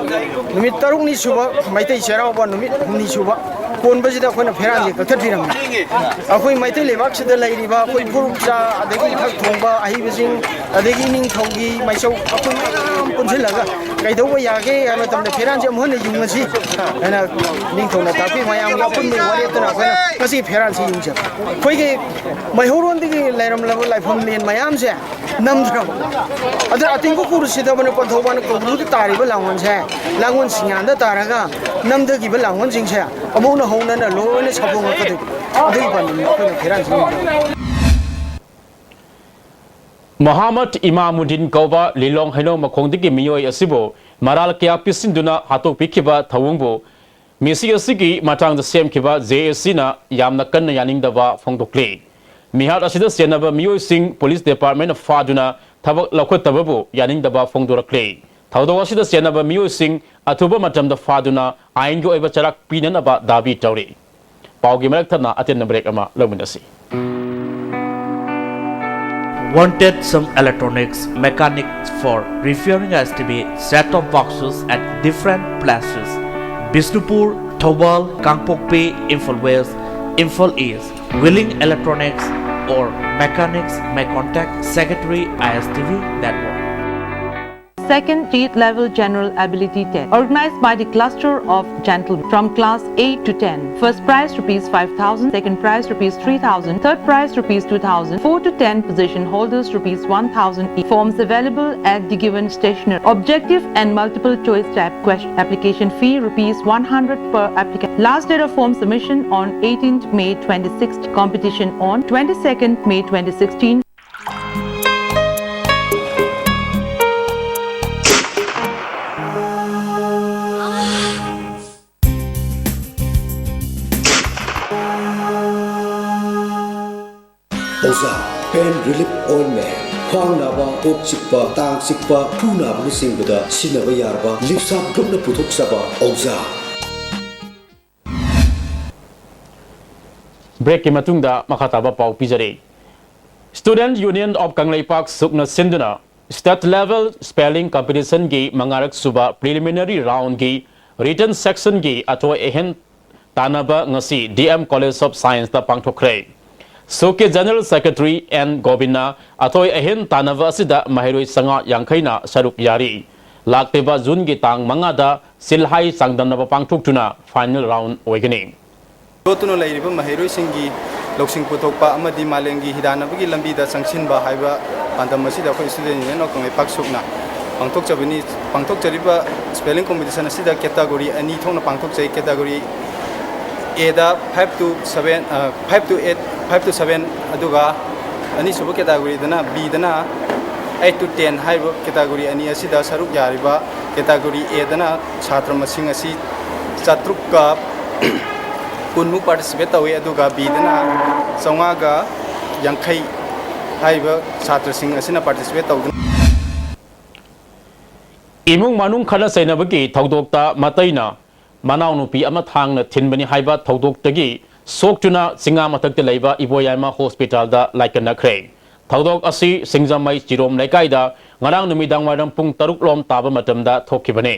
ꯅꯨꯃꯤꯠ ꯇꯔꯨꯛꯅꯤ ꯁꯨꯕ, ꯃꯩꯇꯩ ꯆꯩꯔꯥꯎꯕ ꯅꯨꯃꯤꯠ ꯍꯨꯝꯅꯤ ꯁꯨꯕ ꯀꯣꯟꯕꯁꯤꯗ ꯑꯩꯈꯣꯏꯅ ꯐꯤꯔꯥꯟꯁꯦ ꯀꯛꯊꯠꯄꯤꯔꯝꯃꯤ꯫ ꯑꯩꯈꯣꯏ ꯃꯩꯇꯩ ꯂꯩꯕꯥꯛꯁꯤꯗ ꯂꯩꯔꯤꯕ ꯑꯩꯈꯣꯏ ꯐꯨꯔꯨꯞ ꯆꯥ, ꯑꯗꯒꯤ ꯏꯊꯛ ꯊꯣꯡꯕ ꯑꯍꯩꯕꯁꯤꯡ, ꯑꯗꯒꯤ ꯏꯅꯤꯡꯊꯧꯒꯤ ꯃꯥꯏꯁꯧ, ꯑꯩꯈꯣꯏ ꯃꯌꯥꯝ ꯄꯨꯟꯁꯤꯜꯂꯒ ꯀꯩꯗꯧꯕ ꯌꯥꯒꯦ ꯍꯥꯏꯕ ꯃꯇꯝꯗ ꯐꯤꯔꯥꯟꯁꯦ ꯑꯃꯨꯛ ꯍꯟꯅ ꯌꯨꯡꯉꯁꯤ ꯍꯥꯏꯅ ꯅꯤꯡꯊꯧꯅ ꯇꯥꯛꯄꯤ꯫ ꯃꯌꯥꯝꯒꯤ ꯑꯄꯨꯟꯕꯒꯤ ꯋꯥꯔꯦꯞꯇꯨꯅ ꯑꯩꯈꯣꯏꯅ ꯉꯁꯤ ꯐꯤꯔꯥꯟꯁꯤ ꯌꯨꯡꯖꯕ꯫ ꯑꯩꯈꯣꯏꯒꯤ ꯃꯩꯍꯧꯔꯣꯟꯗꯒꯤ ꯂꯩꯔꯝꯂꯕ ꯂꯥꯏꯐꯝ ꯂꯦꯟ ꯃꯌꯥꯝꯁꯦ ꯅꯝꯗ꯭ꯔꯕ꯫ ꯑꯗꯨꯅ ꯑꯇꯤꯡꯀꯣꯛ ꯀꯨꯔꯨꯁꯤꯗꯕꯅ ꯄꯟꯊꯧꯕꯅ ꯀꯧꯕ꯭ꯔꯨꯗ ꯇꯥꯔꯤꯕ ꯂꯥꯡꯒꯣꯜꯁꯦ, ꯂꯥꯡꯒꯣꯜ ꯁꯤꯡꯌꯥꯟꯗ ꯇꯥꯔꯒ ꯅꯝꯊꯈꯤꯕ ꯂꯥꯡꯒꯣꯜꯁꯤꯡꯁꯦ ꯑꯃꯨꯛ ꯍꯟꯅ ꯍꯧꯅꯅ ꯂꯣꯏꯅ ꯁꯥꯐꯣꯡꯉꯛꯀꯗꯣꯏꯅꯤ꯫ ꯑꯗꯨꯒꯤ ꯄꯥꯟꯗꯝꯅꯤ ꯑꯩꯈꯣꯏꯅ ꯐꯤꯔꯥꯟꯁꯤ ꯌꯨꯡꯕ꯫ ꯃꯣꯍꯥꯃꯗ ꯏꯃꯥꯃꯨꯗꯤꯟ ꯀꯧꯕ ꯂꯤꯂꯣꯡ ꯍꯩꯅꯧ ꯃꯈꯣꯡꯗꯒꯤ ꯃꯤꯑꯣꯏ ꯑꯁꯤꯕꯨ ꯃꯔꯥꯜ ꯀꯌꯥ ꯄꯤꯁꯤꯟꯗꯨꯅ ꯍꯥꯠꯇꯣꯛꯄꯤꯈꯤꯕ ꯊꯧꯑꯣꯡꯕꯨ ꯃꯤꯁꯤ ꯑꯁꯤꯒꯤ ꯃꯇꯥꯡꯗ ꯁꯦꯝꯈꯤꯕ ꯖꯦ ꯑꯦ ꯁꯤꯅ ꯌꯥꯝꯅ ꯀꯟꯅ ꯌꯥꯅꯤꯡꯗꯕ ꯐꯣꯡꯗꯣꯛꯂꯤ꯫ ꯃꯤꯍꯥꯠ ꯑꯁꯤꯗ ꯆꯦꯟꯅꯕ ꯃꯤꯑꯣꯏꯁꯤꯡ ꯄꯨꯂꯤꯁ ꯗꯤꯄꯥꯔꯠꯃꯦꯟꯅ ꯐꯥꯗꯨꯅ ꯊꯕꯛ ꯂꯧꯈꯠꯇꯕꯕꯨ ꯌꯥꯅꯤꯡꯗꯕ ꯐꯣꯡꯗꯣꯔꯛꯂꯤ꯫ ꯊꯧꯗꯣꯛ ꯑꯁꯤꯗ ꯆꯦꯟꯅꯕ ꯃꯤꯑꯣꯏꯁꯤꯡ ꯑꯊꯨꯕ ꯃꯇꯝꯗ ꯐꯥꯗꯨꯅ ꯑꯥꯏꯟꯒꯤ ꯑꯣꯏꯕ ꯆꯩꯔꯥꯛ ꯄꯤꯅꯅꯕ ꯗꯥꯕꯤ ꯇꯧꯔꯤ꯫ ꯄꯥꯎꯒꯤ ꯃꯔꯛ ꯊꯠꯅ ꯑꯇꯦꯟꯕ ꯕ꯭ꯔꯦꯛ ꯑꯃ ꯂꯧꯃꯤꯟꯅꯁꯤ꯫ Wanted some electronics mechanics for repairing S T V set-top boxes at different places. Bishnupur, Thoubal, Kangpokpi, Imphal West, Imphal East. Willing electronics or mechanics may contact Secretary I S T V Network. Second state level general ability test organized by the cluster of gentlemen from class eight to ten. First prize rupees five thousand, second prize rupees three thousand, third prize rupees two thousand, four to ten position holders rupees one thousand each. Forms available at the given stationery. Objective and multiple choice type question. Application fee rupees one hundred per applicant. Last date of form submission on eighteenth May twenty-sixth. Competition on twenty-second May twenty sixteen. ꯑꯣꯖꯥ, pain relief ointment, ꯈ꯭ꯋꯥꯡ ꯅꯥꯕ, ꯀꯣꯛ ꯆꯤꯛꯄ, ꯇꯥꯡ ꯆꯤꯛꯄ, ꯈꯨ ꯅꯥꯕꯅꯆꯤꯡꯕꯗ ꯁꯤꯖꯤꯟꯅꯕ ꯌꯥꯔꯕ ꯂꯤꯞꯁꯥꯞ ꯒ꯭ꯔꯨꯞꯅ ꯄꯨꯊꯣꯛꯆꯕ ꯑꯣꯖꯥ꯫ ꯕ꯭ꯔꯦꯛꯀꯤ ꯃꯇꯨꯡꯗ ꯃꯈꯥ ꯇꯥꯕ ꯄꯥꯎ ꯄꯤꯖꯔꯤ꯫ Student Union of ꯀꯪꯂꯩꯄꯥꯛ ꯁꯨꯛꯅ ꯁꯤꯟꯗꯨꯅ State Level Spelling Competitionꯒꯤ ꯃꯉꯥꯔꯛ ꯁꯨꯕ preliminary roundꯒꯤ written sectionꯒꯤ ꯑꯊꯣꯏ ꯑꯍꯦꯟ ꯇꯥꯟꯅꯕ ꯉꯁꯤ D M College of Scienceꯇ ꯄꯥꯡꯊꯣꯛꯈ꯭ꯔꯦ꯫ ꯁꯨꯛꯀꯤ General Secretary N ꯒꯣꯕꯤꯟꯅ ꯑꯊꯣꯏ ꯑꯍꯦꯟ ꯇꯥꯟꯅꯕ ꯑꯁꯤꯗ ꯃꯍꯩꯔꯣꯏ ꯆꯥꯝꯃꯉꯥ ꯌꯥꯡꯈꯩꯅ ꯁꯔꯨꯛ ꯌꯥꯔꯤ꯫ ꯂꯥꯛꯂꯤꯕ ꯖꯨꯟꯒꯤ ꯇꯥꯡ ꯃꯉꯥꯗ ꯁꯤꯜꯍꯥꯏ ꯆꯥꯡꯗꯝꯅꯕ ꯄꯥꯡꯊꯣꯛꯇꯨꯅ final round ꯑꯣꯏꯒꯅꯤ꯫ ꯂꯣꯠꯇꯨꯅ ꯂꯩꯔꯤꯕ ꯃꯍꯩꯔꯣꯏꯁꯤꯡꯒꯤ ꯂꯧꯁꯤꯡ ꯄꯨꯊꯣꯛꯄ ꯑꯃꯗꯤ ꯃꯥꯂꯦꯝꯒꯤ ꯍꯤꯗꯥꯟꯅꯕꯒꯤ ꯂꯝꯕꯤꯗ ꯆꯪꯁꯤꯟꯕ ꯍꯥꯏꯕ ꯄꯥꯟꯗꯝ ꯑꯁꯤꯗ ꯑꯩꯈꯣꯏ Student Union of Kangleipak ꯁꯨꯛꯅ ꯄꯥꯡꯊꯣꯛꯆꯕꯅꯤ꯫ ꯄꯥꯡꯊꯣꯛꯆꯔꯤꯕ spelling competition ꯑꯁꯤꯗ category ꯑꯅꯤ ꯊꯣꯛꯅ ꯄꯥꯡꯊꯣꯛꯆꯩ꯫ Category Aꯗ five to seven, ꯑ, five to eight, five to seven, ꯑꯗꯨꯒ ꯑꯅꯤꯁꯨꯕ categoryꯗꯅ, Bꯗꯅ eight to ten ꯍꯥꯏꯔꯤꯕ category ꯑꯅꯤ ꯑꯁꯤꯗ ꯁꯔꯨꯛ ꯌꯥꯔꯤꯕ category Aꯗꯅ ꯁꯥꯇ꯭ꯔ ꯃꯁꯤꯡ ꯑꯁꯤ ꯆꯥꯇ꯭ꯔꯨꯛꯀ ꯀꯨꯟꯃꯨꯛ participate ꯇꯧꯏ, ꯑꯗꯨꯒ Bꯗꯅ ꯆꯥꯝꯃꯉꯥꯒ ꯌꯥꯡꯈꯩ ꯍꯥꯏꯔꯤꯕ ꯁꯥꯇ꯭ꯔꯁꯤꯡ ꯑꯁꯤꯅ participate ꯇꯧꯗꯨꯅ ꯏꯃꯨꯡ ꯃꯅꯨꯡ ꯈꯠꯅ ꯆꯩꯅꯕꯒꯤ ꯊꯧꯗꯣꯛꯇ ꯃꯇꯩꯅ ꯃꯅꯥꯎꯅꯨꯄꯤ ꯑꯃ ꯊꯥꯡꯅ ꯊꯤꯟꯕꯅꯤ ꯍꯥꯏꯕ ꯊꯧꯗꯣꯛꯇꯒꯤ ꯁꯣꯛꯇꯨꯅ ꯆꯤꯡꯉꯥ ꯃꯊꯛꯇ ꯂꯩꯕ ꯏꯕꯣꯌꯥꯏꯃ hospitalꯗ ꯂꯥꯏꯀꯠꯅꯈ꯭ꯔꯦ꯫ ꯊꯧꯗꯣꯛ ꯑꯁꯤ ꯁꯤꯡꯖꯃꯩ ꯆꯤꯔꯣꯝ ꯂꯩꯀꯥꯏꯗ ꯉꯔꯥꯡ ꯅꯨꯃꯤꯗꯥꯡ ꯋꯥꯏꯔꯝ ꯄꯨꯡ ꯇꯔꯨꯛ ꯂꯣꯝ ꯇꯥꯕ ꯃꯇꯝꯗ ꯊꯣꯛꯈꯤꯕꯅꯤ꯫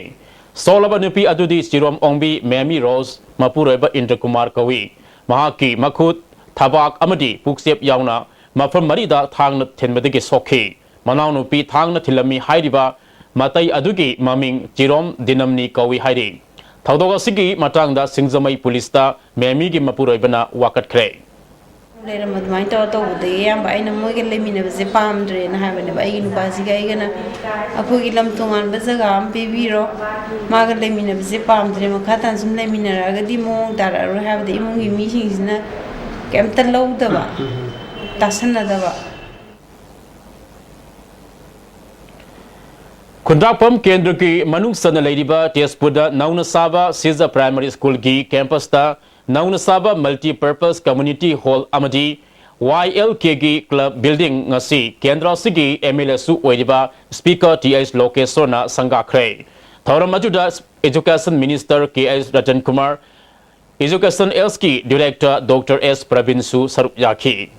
ꯁꯣꯛꯂꯕ ꯅꯨꯄꯤ ꯑꯗꯨꯗꯤ ꯆꯤꯔꯣꯝ ꯑꯣꯡꯕꯤ ꯃꯦꯃꯤ ꯔꯣꯁ, ꯃꯄꯨꯔꯣꯏꯕ ꯏꯟꯗ꯭ꯔꯀꯨꯃꯥꯔ ꯀꯧꯏ꯫ ꯃꯍꯥꯛꯀꯤ ꯃꯈꯨꯠ, ꯊꯕꯥꯛ ꯑꯃꯗꯤ ꯄꯨꯛꯆꯦꯞ ꯌꯥꯎꯅ ꯃꯐꯝ ꯃꯔꯤꯗ ꯊꯥꯡꯅ ꯊꯤꯟꯕꯗꯒꯤ ꯁꯣꯛꯈꯤ꯫ ꯃꯅꯥꯎꯅꯨꯄꯤ ꯊꯥꯡꯅ ꯊꯤꯜꯂꯝꯃꯤ ꯍꯥꯏꯔꯤꯕ ꯃꯇꯩ ꯑꯗꯨꯒꯤ ꯃꯃꯤꯡ ꯆꯤꯔꯣꯝ ꯗꯤꯅꯝꯅꯤ ꯀꯧꯏ ꯍꯥꯏꯔꯤ꯫ ꯊꯧꯗꯣꯛ ꯑꯁꯤꯒꯤ ꯃꯇꯥꯡꯗ ꯁꯤꯡꯖꯃꯩ ꯄꯨꯂꯤꯁꯇ ꯃꯦꯃꯤꯒꯤ ꯃꯄꯨꯔꯣꯏꯕꯅ ꯋꯥꯀꯠꯈ꯭ꯔꯦ꯫ ꯂꯩꯔꯝꯕ ꯑꯗꯨꯃꯥꯏꯅ ꯇꯧꯔ ꯇꯧꯕꯗꯒꯤ ꯑꯌꯥꯝꯕ ꯑꯩꯅ ꯃꯣꯏꯒ ꯂꯩꯃꯤꯟꯅꯕꯁꯦ ꯄꯥꯝꯗ꯭ꯔꯦꯅ ꯍꯥꯏꯕꯅꯦꯕ꯫ ꯑꯩꯒꯤ ꯅꯨꯄꯥꯁꯤꯒ ꯑꯩꯒꯅ ꯑꯩꯈꯣꯏꯒꯤ ꯂꯝ ꯇꯣꯉꯥꯟꯕ ꯖꯒꯥ ꯑꯃ ꯄꯤꯕꯤꯔꯣ, ꯃꯥꯒ ꯂꯩꯃꯤꯟꯅꯕꯁꯦ ꯄꯥꯝꯗ꯭ꯔꯦ, ꯃꯈꯥ ꯇꯥꯅ ꯁꯨꯝ ꯂꯩꯃꯤꯟꯅꯔꯛꯑꯒꯗꯤ ꯃꯑꯣꯡ ꯇꯥꯔꯛꯑꯔꯣꯏ ꯍꯥꯏꯕꯗ ꯏꯃꯨꯡꯒꯤ ꯃꯤꯁꯤꯡꯁꯤꯅ ꯀꯩꯝꯇ ꯂꯧꯗꯕ, ꯇꯥꯁꯟꯅꯗꯕ꯫ ꯈꯨꯟꯗ꯭ꯔꯥꯛꯄꯝ ꯀꯦꯟꯗ꯭ꯔꯒꯤ ꯃꯅꯨꯡ ꯆꯟꯅ ꯂꯩꯔꯤꯕ ꯇꯦꯖꯄꯨꯔꯗ ꯅꯧꯅ ꯁꯥꯕ ꯁꯤꯖ primary schoolꯒꯤ campusꯇ ꯅꯧꯅ ꯁꯥꯕ multipurpose community hall ꯑꯃꯗꯤ YLKꯒꯤ club building ꯉꯁꯤ ꯀꯦꯟꯗ꯭ꯔ ꯑꯁꯤꯒꯤ MLAꯁꯨ ꯑꯣꯏꯔꯤꯕ Speaker ꯇꯤ ꯑꯩꯆ ꯂꯣꯀꯦꯁꯣꯔꯅ ꯁꯪꯒꯥꯈ꯭ꯔꯦ꯫ ꯊꯧꯔꯝ ꯑꯗꯨꯗ Education Minister K H Ratan Kumar, Education Lꯀꯤ Director Doctor ꯑꯦꯁ ꯄ꯭ꯔꯕꯤꯟꯁꯨ ꯁꯔꯨꯛ ꯌꯥꯈꯤ꯫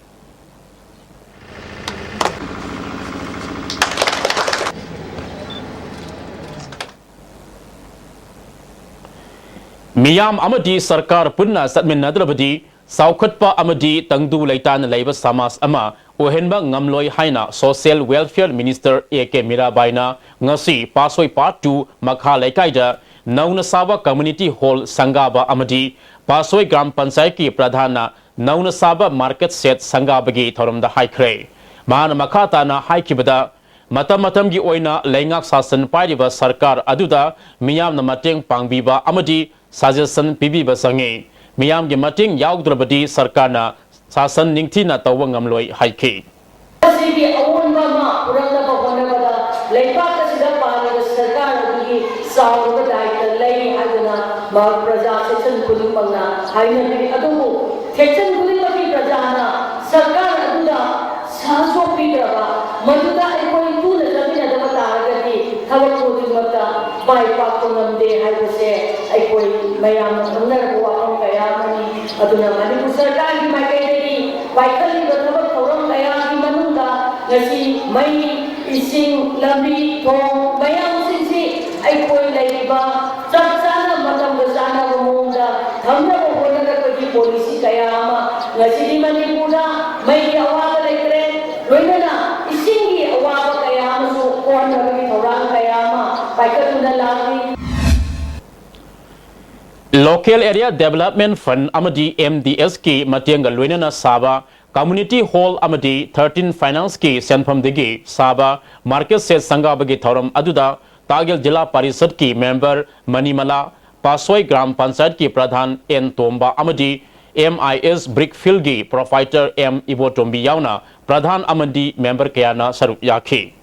ꯃꯤꯌꯥꯝ ꯑꯃꯗꯤ ꯁꯔꯀꯥꯔ ꯄꯨꯟꯅ ꯆꯠꯃꯤꯟꯅꯗ꯭ꯔꯕꯗꯤ ꯆꯥꯎꯈꯠꯄ ꯑꯃꯗꯤ ꯇꯪꯗꯨ ꯂꯩꯇꯥꯅ ꯂꯩꯕ ꯁꯃꯥꯖ ꯑꯃ ꯑꯣꯏꯍꯟꯕ ꯉꯝꯂꯣꯏ ꯍꯥꯏꯅ Social Welfare Minister A K ꯃꯤꯔꯥꯕꯥꯏꯅ ꯉꯁꯤ ꯄꯥꯠꯁꯣꯏ Part two ꯃꯈꯥ ꯂꯩꯀꯥꯏꯗ ꯅꯧꯅ ꯁꯥꯕ community hall ꯁꯪꯒꯥꯕ ꯑꯃꯗꯤ ꯄꯥꯠꯁꯣꯏ ꯒ꯭ꯔꯥꯝ ꯄꯟꯆꯥꯌꯠꯀꯤ ꯄ꯭ꯔꯙꯥꯟꯅ ꯅꯧꯅ ꯁꯥꯕ market shed ꯁꯪꯒꯥꯕꯒꯤ ꯊꯧꯔꯝꯗ ꯍꯥꯏꯈ꯭ꯔꯦ꯫ ꯃꯍꯥꯛꯅ ꯃꯈꯥ ꯇꯥꯅ ꯍꯥꯏꯈꯤꯕꯗ, ꯃꯇꯝ ꯃꯇꯝꯒꯤ ꯑꯣꯏꯅ ꯂꯩꯉꯥꯛ ꯁꯥꯁꯟ ꯄꯥꯏꯔꯤꯕ ꯁꯔꯀꯥꯔ ꯑꯗꯨꯗ ꯃꯤꯌꯥꯝꯅ ꯃꯇꯦꯡ ꯄꯥꯡꯕꯤꯕ ꯑꯃꯗꯤ suggestion ꯄꯤꯕꯤꯕ ꯆꯪꯏ꯫ ꯃꯤꯌꯥꯝꯒꯤ ꯃꯇꯦꯡ ꯌꯥꯎꯗ꯭ꯔꯕꯗꯤ ꯁꯔꯀꯥꯔꯅ ꯁꯥꯁꯟ ꯅꯤꯡꯊꯤꯅ ꯇꯧꯕ ꯉꯝꯂꯣꯏ ꯍꯥꯏꯈꯤ꯫ ꯃꯁꯤꯒꯤ ꯑꯑꯣꯟꯕ ꯑꯃ ꯄꯨꯔꯛꯅꯕ ꯍꯣꯠꯅꯕꯗ ꯂꯩꯕꯥꯛ ꯑꯁꯤꯗ ꯄꯥꯜꯂꯤꯕ ꯁꯔꯀꯥꯔ ꯑꯗꯨꯒꯤ ꯆꯥꯎꯔꯕ ꯗꯥꯏꯇ ꯂꯩ ꯍꯥꯏꯗꯨꯅ ꯃꯍꯥꯛ ꯄ꯭ꯔꯖꯥ ꯁꯦꯛꯁꯟ ꯈꯨꯗꯤꯡꯃꯛꯅ ꯍꯥꯏꯅꯕꯤ꯫ ꯑꯗꯨꯕꯨ ꯁꯦꯛꯁꯟ ꯈꯨꯗꯤꯡꯃꯛꯀꯤ ꯄ꯭ꯔꯖꯥꯅ ꯁꯔꯀꯥꯔ ꯑꯗꯨꯗ ꯁꯍꯖꯣꯛ ꯄꯤꯗ꯭ꯔꯕ, ꯃꯗꯨꯗ ꯑꯩꯈꯣꯏ ꯇꯨꯅ ꯆꯠꯃꯤꯟꯅꯗꯕ ꯇꯥꯔꯒꯗꯤ ꯊꯕꯛ ꯈꯨꯗꯤꯡꯃꯛꯇ ꯃꯥꯏ ꯄꯥꯛꯄ ꯉꯝꯗꯦ ꯍꯥꯏꯕꯁꯦ ꯑꯩꯈꯣꯏ ꯃꯌꯥꯝꯅ ꯈꯪꯅꯔꯕ ꯋꯥꯐꯝ ꯀꯌꯥ ꯑꯃꯅꯤ꯫ ꯑꯗꯨꯅ ꯃꯅꯤꯄꯨꯔ ꯁꯔꯀꯥꯔꯒꯤ ꯃꯥꯏꯀꯩꯗꯒꯤ ꯄꯥꯏꯈꯠꯂꯤꯕ ꯊꯕꯛ ꯊꯧꯔꯝ ꯀꯌꯥꯒꯤ ꯃꯅꯨꯡꯗ ꯉꯁꯤ ꯃꯩ, ꯏꯁꯤꯡ, ꯂꯝꯕꯤ, ꯊꯣꯡ ꯃꯌꯥꯝꯁꯤꯡꯁꯤ ꯑꯩꯈꯣꯏ ꯂꯩꯔꯤꯕ ꯆꯞ ꯆꯥꯅ ꯃꯇꯝꯒ ꯆꯥꯟꯅꯕ ꯃꯑꯣꯡꯗ ꯊꯝꯅꯕ ꯍꯣꯠꯅꯔꯛꯄꯒꯤ ꯄꯣꯂꯤꯁꯤ ꯀꯌꯥ ꯑꯃ ꯉꯁꯤꯗꯤ ꯃꯅꯤꯄꯨꯔꯗ ꯃꯩꯒꯤ ꯑꯋꯥꯕ ꯂꯩꯇ꯭ꯔꯦ, ꯂꯣꯏꯅꯅ ꯏꯁꯤꯡꯒꯤ ꯑꯋꯥꯕ ꯀꯌꯥ ꯑꯃꯁꯨ ꯀꯣꯛꯍꯟꯅꯕꯒꯤ ꯊꯧꯔꯥꯡ ꯀꯌꯥ ꯑꯃ ꯄꯥꯏꯈꯠꯇꯨꯅ ꯂꯥꯛꯂꯤ꯫ Local Area Development Fund ꯑꯃꯗꯤ M D S ꯀꯤ ꯃꯇꯦꯡꯒ ꯂꯣꯏꯅꯅ ꯁꯥꯕ Community Hall ꯑꯃꯗꯤ thirteen Finance ꯀꯤ ꯁꯦꯟꯐꯝꯗꯒꯤ ꯁꯥꯕ Market Shed ꯁꯪꯒꯥꯕꯒꯤ ꯊꯧꯔꯝ ꯑꯗꯨꯗ ꯇꯥꯒꯦꯜ ꯖꯤꯂꯥ ꯄꯥꯔꯤꯁꯠꯀꯤ member ꯃꯅꯤꯃꯂꯥ, ꯄꯥꯁꯣꯏ ꯒ꯭ꯔꯥꯝ ꯄꯟꯆꯥꯌꯠꯀꯤ ꯄ꯭ꯔꯙꯥꯟ ꯑꯦꯟ ꯇꯣꯝꯕ ꯑꯃꯗꯤ M I S Brickfield ꯒꯤ proprietor M ꯏꯕꯣꯇꯣꯝꯕꯤ ꯌꯥꯎꯅ ꯄ꯭ꯔꯙꯥꯟ ꯑꯃꯗꯤ member ꯀꯌꯥꯅ ꯁꯔꯨꯛ ꯌꯥꯈꯤ꯫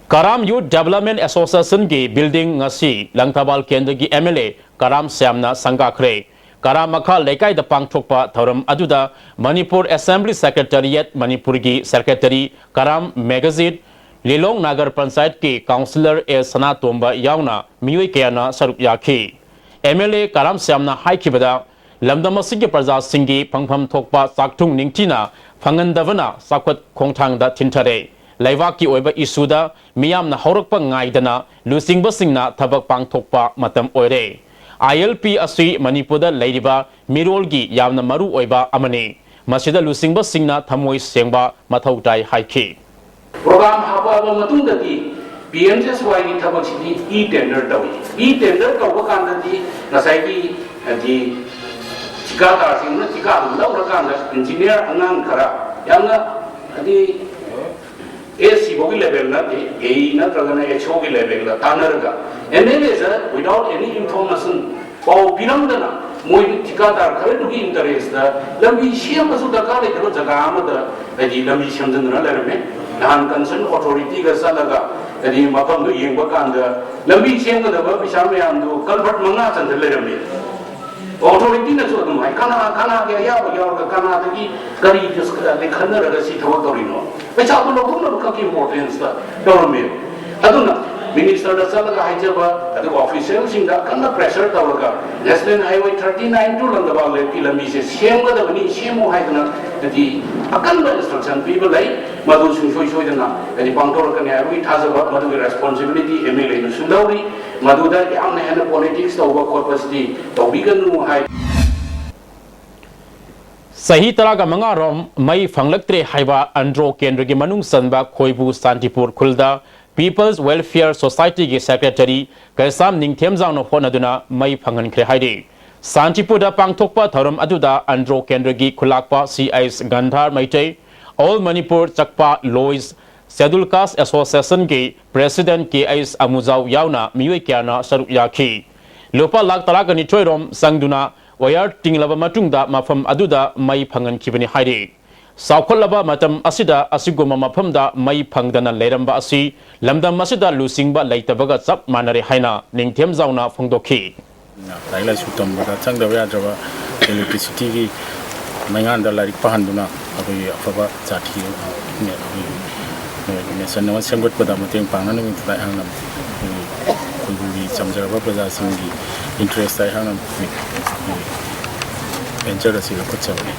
ꯀꯔꯥꯝ Youth Development Association ꯒꯤ building ꯉꯁꯤ ꯂꯪꯊꯕꯥꯜ ꯀꯦꯟꯗ꯭ꯔꯒꯤ M L A ꯀꯔꯥꯝ ꯁ꯭ꯌꯥꯝꯅ ꯁꯪꯒꯥꯈ꯭ꯔꯦ꯫ ꯀꯔꯥꯝ ꯃꯈꯥ ꯂꯩꯀꯥꯏꯗ ꯄꯥꯡꯊꯣꯛꯄ ꯊꯧꯔꯝ ꯑꯗꯨꯗ ꯃꯅꯤꯄꯨꯔ Assembly Secretariat, ꯃꯅꯤꯄꯨꯔꯒꯤ Secretary, ꯀꯔꯥꯝ Magazine, ꯂꯤꯂꯣꯡ ꯅꯥꯒꯔ ꯄꯟꯆꯥꯌꯠꯀꯤ Councillor ꯑꯦ ꯁꯅꯥꯇꯣꯝꯕ ꯌꯥꯎꯅ ꯃꯤꯑꯣꯏ ꯀꯌꯥꯅ ꯁꯔꯨꯛ ꯌꯥꯈꯤ꯫ M L A ꯀꯔꯥꯝ ꯁ꯭ꯌꯥꯝꯅ ꯍꯥꯏꯈꯤꯕꯗ, ꯂꯝꯗꯝ ꯑꯁꯤꯒꯤ ꯄ꯭ꯔꯖꯥꯁꯤꯡꯒꯤ ꯐꯪꯐꯝ ꯊꯣꯛꯄ ꯆꯥꯛꯊꯨꯡ ꯅꯤꯡꯊꯤꯅ ꯐꯪꯍꯟꯗꯕꯅ ꯆꯥꯎꯈꯠ ꯈꯣꯡꯊꯥꯡꯗ ꯊꯤꯟꯊꯔꯦ꯫ ꯂꯩꯕꯥꯛꯀꯤ ꯑꯣꯏꯕ ꯏꯁꯨꯗ ꯃꯤꯌꯥꯝꯅ ꯍꯧꯔꯛꯄ ꯉꯥꯏꯗꯅ ꯂꯨꯆꯤꯡꯕꯁꯤꯡꯅ ꯊꯕꯛ ꯄꯥꯡꯊꯣꯛꯄ ꯃꯇꯝ ꯑꯣꯏꯔꯦ꯫ I L P ꯑꯁꯤ ꯃꯅꯤꯄꯨꯔꯗ ꯂꯩꯔꯤꯕ ꯃꯤꯔꯣꯜꯒꯤ ꯌꯥꯝꯅ ꯃꯔꯨ ꯑꯣꯏꯕ ꯑꯃꯅꯤ꯫ ꯃꯁꯤꯗ ꯂꯨꯆꯤꯡꯕꯁꯤꯡꯅ ꯊꯃꯣꯏ ꯁꯦꯡꯕ ꯃꯊꯧ ꯇꯥꯏ ꯍꯥꯏꯈꯤ꯫ ꯄ꯭ꯔꯣꯒ꯭ꯔꯥꯝ ꯍꯥꯞꯄꯛꯑꯕ ꯃꯇꯨꯡꯗꯗꯤ ꯄꯤ ꯑꯦꯝ ꯖꯤ ꯑꯦꯁ ꯋꯥꯏꯒꯤ ꯊꯕꯛꯁꯤꯗꯤ ꯏ ꯇꯦꯟꯗꯔ ꯇꯧꯏ꯫ ꯏ ꯇꯦꯟꯗꯔ ꯇꯧꯕ ꯀꯥꯟꯗꯗꯤ ꯉꯁꯥꯏꯒꯤ ꯍꯥꯏꯗꯤ ꯊꯤꯀꯥꯗꯥꯔꯁꯤꯡꯅ ꯊꯤꯀꯥꯗꯨ ꯂꯧꯔꯀꯥꯟꯗ ꯏꯟꯖꯤꯅꯤꯌꯥꯔ ꯑꯉꯥꯡ ꯈꯔ ꯌꯥꯝꯅ ꯍꯥꯏꯗꯤ ꯑꯦꯁ ꯁꯤ ꯐꯥꯎꯒꯤ ꯂꯦꯚꯦꯜ ꯅꯠꯇꯦ, ꯑꯦ ꯏ ꯅꯠꯇ꯭ꯔꯒꯅ ꯑꯦꯁ ꯑꯣꯒꯤ ꯂꯦꯚꯦꯜꯗ ꯇꯥꯟꯅꯔꯒ ꯑꯦꯝ ꯑꯦꯜ ꯑꯦꯗ without any information ꯄꯥꯎ ꯄꯤꯔꯝꯗꯅ ꯃꯣꯏ ꯊꯤꯀꯥꯗꯥꯔ ꯈꯔꯗꯨꯒꯤ ꯏꯟꯇꯔꯦꯁꯇ ꯂꯝꯕꯤ ꯁꯦꯝꯕꯁꯨ ꯗꯔꯀꯥꯔ ꯂꯩꯇꯕ ꯖꯒꯥ ꯑꯃꯗ ꯍꯥꯏꯗꯤ ꯂꯝꯕꯤ ꯁꯦꯝꯖꯤꯟꯗꯨꯅ ꯂꯩꯔꯝꯃꯦ꯫ ꯅꯍꯥꯟ ꯀꯟꯁꯔꯟ ꯑꯣꯊꯣꯔꯤꯇꯤꯒ ꯆꯠꯂꯒ ꯍꯥꯏꯗꯤ ꯃꯐꯝꯗꯨ ꯌꯦꯡꯕ ꯀꯥꯟꯗ ꯂꯝꯕꯤ ꯁꯦꯝꯒꯗꯕ ꯄꯩꯁꯥ ꯃꯌꯥꯝꯗꯨ ꯀꯜꯚꯔꯠ ꯃꯉꯥ ꯆꯟꯁꯤꯜ ꯂꯩꯔꯝꯃꯦ꯫ ꯑꯣꯊꯣꯔꯤꯇꯤꯅꯁꯨ ꯑꯗꯨꯝ ꯍꯥꯏ, ꯀꯅꯥ ꯀꯅꯥꯒꯤ ꯑꯌꯥꯕ ꯌꯥꯎꯔꯒ ꯀꯅꯥꯗꯒꯤ ꯀꯔꯤ ꯗꯤꯁ-, ꯈꯟꯅꯔꯒ ꯁꯤ ꯊꯕꯛ ꯇꯧꯔꯤꯅꯣ? ꯄꯩꯁꯥꯗꯨ ꯂꯧꯊꯣꯛꯅꯕ ꯈꯛꯀꯤ ꯏꯝꯄꯣꯔꯇꯦꯟꯁꯇ ꯇꯧꯔꯝꯃꯦ꯫ ꯑꯗꯨꯅ ꯃꯤꯅꯤꯁꯇꯔꯗ ꯆꯠꯂꯒ ꯍꯥꯏꯖꯕ, ꯑꯗꯨꯒ ꯑꯣꯐꯤꯁꯤꯌꯦꯜꯁꯤꯡꯗ ꯑꯀꯟꯕ ꯄ꯭ꯔꯦꯁꯔ ꯇꯧꯔꯒ ꯅꯦꯁꯅꯦꯜ ꯍꯥꯏꯋꯦ ꯊꯥꯔꯇꯤ ꯅꯥꯏꯟ ꯇꯨ ꯂꯪꯗꯕꯥꯜ ꯂꯦꯛꯀꯤ ꯂꯝꯕꯤꯁꯦ ꯁꯦꯝꯒꯗꯕꯅꯤ, ꯁꯦꯝꯃꯨ ꯍꯥꯏꯗꯅ ꯍꯥꯏꯗꯤ ꯑꯀꯟꯕ ꯏꯟꯁꯇ꯭ꯔꯛꯁꯟ ꯄꯤꯕ ꯂꯩ꯫ ꯃꯗꯨ ꯁꯨꯡꯁꯣꯏ ꯁꯣꯏꯗꯅ ꯍꯥꯏꯗꯤ ꯄꯥꯡꯊꯣꯔꯛꯀꯅꯤ ꯍꯥꯏꯕꯒꯤ ꯊꯥꯖꯕ, ꯃꯗꯨꯒꯤ ꯔꯦꯁꯄꯣꯟꯁꯤꯕꯤꯂꯤꯇꯤ ꯑꯦꯝ ꯑꯦꯜ ꯑꯦꯅꯁꯨ ꯂꯧꯔꯤ꯫ ꯃꯗꯨꯗ ꯌꯥꯝꯅ ꯍꯦꯟꯅ ꯄꯣꯂꯤꯇꯤꯛꯁ ꯇꯧꯕ ꯈꯣꯠꯄꯁꯤꯗꯤ ꯇꯧꯕꯤꯒꯅꯨ ꯍꯥꯏ꯫ ꯆꯍꯤ ꯇꯔꯥꯒ ꯃꯉꯥ ꯔꯣꯝ ꯃꯩ ꯐꯪꯂꯛꯇ꯭ꯔꯦ ꯍꯥꯏꯕ ꯑꯟꯗ꯭ꯔꯣ ꯀꯦꯟꯗ꯭ꯔꯒꯤ ꯃꯅꯨꯡ ꯆꯟꯕ ꯈꯣꯏꯕꯨ ꯁꯥꯟꯇꯤꯄꯨꯔ ꯈꯨꯜꯗ People's Welfare Society ꯒꯤ ꯁꯦꯀ꯭ꯔꯦꯇꯔꯤ ꯀꯩꯁꯥꯝ ꯅꯤꯡꯊꯦꯝꯖꯥꯎꯅ ꯍꯣꯠꯅꯗꯨꯅ ꯃꯩ ꯐꯪꯍꯟꯈ꯭ꯔꯦ ꯍꯥꯏꯔꯤ꯫ ꯁꯥꯟꯇꯤꯄꯨꯔꯗ ꯄꯥꯡꯊꯣꯛꯄ ꯊꯧꯔꯝ ꯑꯗꯨꯗ ꯑꯟꯗ꯭ꯔꯣ ꯀꯦꯟꯗ꯭ꯔꯒꯤ ꯈꯨꯂꯥꯛꯄ C H Gandhar Meitei, All Manipur Chakpa Lois Schedule Caste Association ꯒꯤ ꯄ꯭ꯔꯦꯁꯤꯗꯦꯟꯠ ꯀꯦ ꯑꯩꯆ ꯑꯃꯨꯖꯥꯎ ꯌꯥꯎꯅ ꯃꯤꯑꯣꯏ ꯀꯌꯥꯅ ꯁꯔꯨꯛ ꯌꯥꯈꯤ꯫ ꯂꯨꯄꯥ ꯂꯥꯈ ꯇꯔꯥꯒ ꯅꯤꯊꯣꯏ ꯔꯣꯝ ꯆꯪꯗꯨꯅ ꯋꯥꯌꯔ ꯇꯤꯡꯂꯕ ꯃꯇꯨꯡꯗ ꯃꯐꯝ ꯑꯗꯨꯗ ꯃꯩ ꯐꯪꯍꯟꯈꯤꯕꯅꯤ ꯍꯥꯏꯔꯤ꯫ ꯆꯥꯎꯈꯠꯂꯕ ꯃꯇꯝ ꯑꯁꯤꯗ ꯑꯁꯤꯒꯨꯝꯕ ꯃꯐꯝꯗ ꯃꯩ ꯐꯪꯗꯅ ꯂꯩꯔꯝꯕ ꯑꯁꯤ ꯂꯝꯗꯝ ꯑꯁꯤꯗ ꯂꯨꯆꯤꯡꯕ ꯂꯩꯇꯕꯒ ꯆꯞ ꯃꯥꯟꯅꯔꯦ ꯍꯥꯏꯅ ꯅꯤꯡꯊꯦꯝꯖꯥꯎꯅ ꯐꯣꯡꯗꯣꯛꯈꯤ꯫ ꯂꯥꯏꯔꯤꯛ ꯂꯥꯏꯁꯨ ꯇꯝꯕꯗ ꯆꯪꯗꯕ ꯌꯥꯗ꯭ꯔꯕ ꯏꯂꯦꯛꯇ꯭ꯔꯤꯁꯤꯇꯤꯒꯤ ꯃꯩꯉꯥꯟꯗ ꯂꯥꯏꯔꯤꯛ ꯄꯥꯍꯟꯗꯨꯅ ꯑꯩꯈꯣꯏꯒꯤ ꯑꯐꯕ ꯖꯥꯇꯤ ꯑꯩꯈꯣꯏꯒꯤ ꯅꯦꯁꯟ ꯑꯃ ꯁꯦꯝꯒꯠꯄꯗ ꯃꯇꯦꯡ ꯄꯥꯡꯅꯅꯕꯒꯤꯗꯃꯛꯇ ꯑꯩꯍꯥꯛꯅ ꯑꯩꯈꯣꯏꯒꯤ ꯈꯨꯡꯒꯪꯒꯤ ꯆꯝꯖꯔꯕ ꯄ꯭ꯔꯖꯥꯁꯤꯡꯒꯤ ꯏꯟꯇꯔꯦꯁꯇ ꯑꯩꯍꯥꯛꯅ ꯑꯩꯈꯣꯏꯒꯤ ꯚꯦꯟꯆꯔ ꯑꯁꯤ ꯂꯧꯈꯠꯆꯕꯅꯤ꯫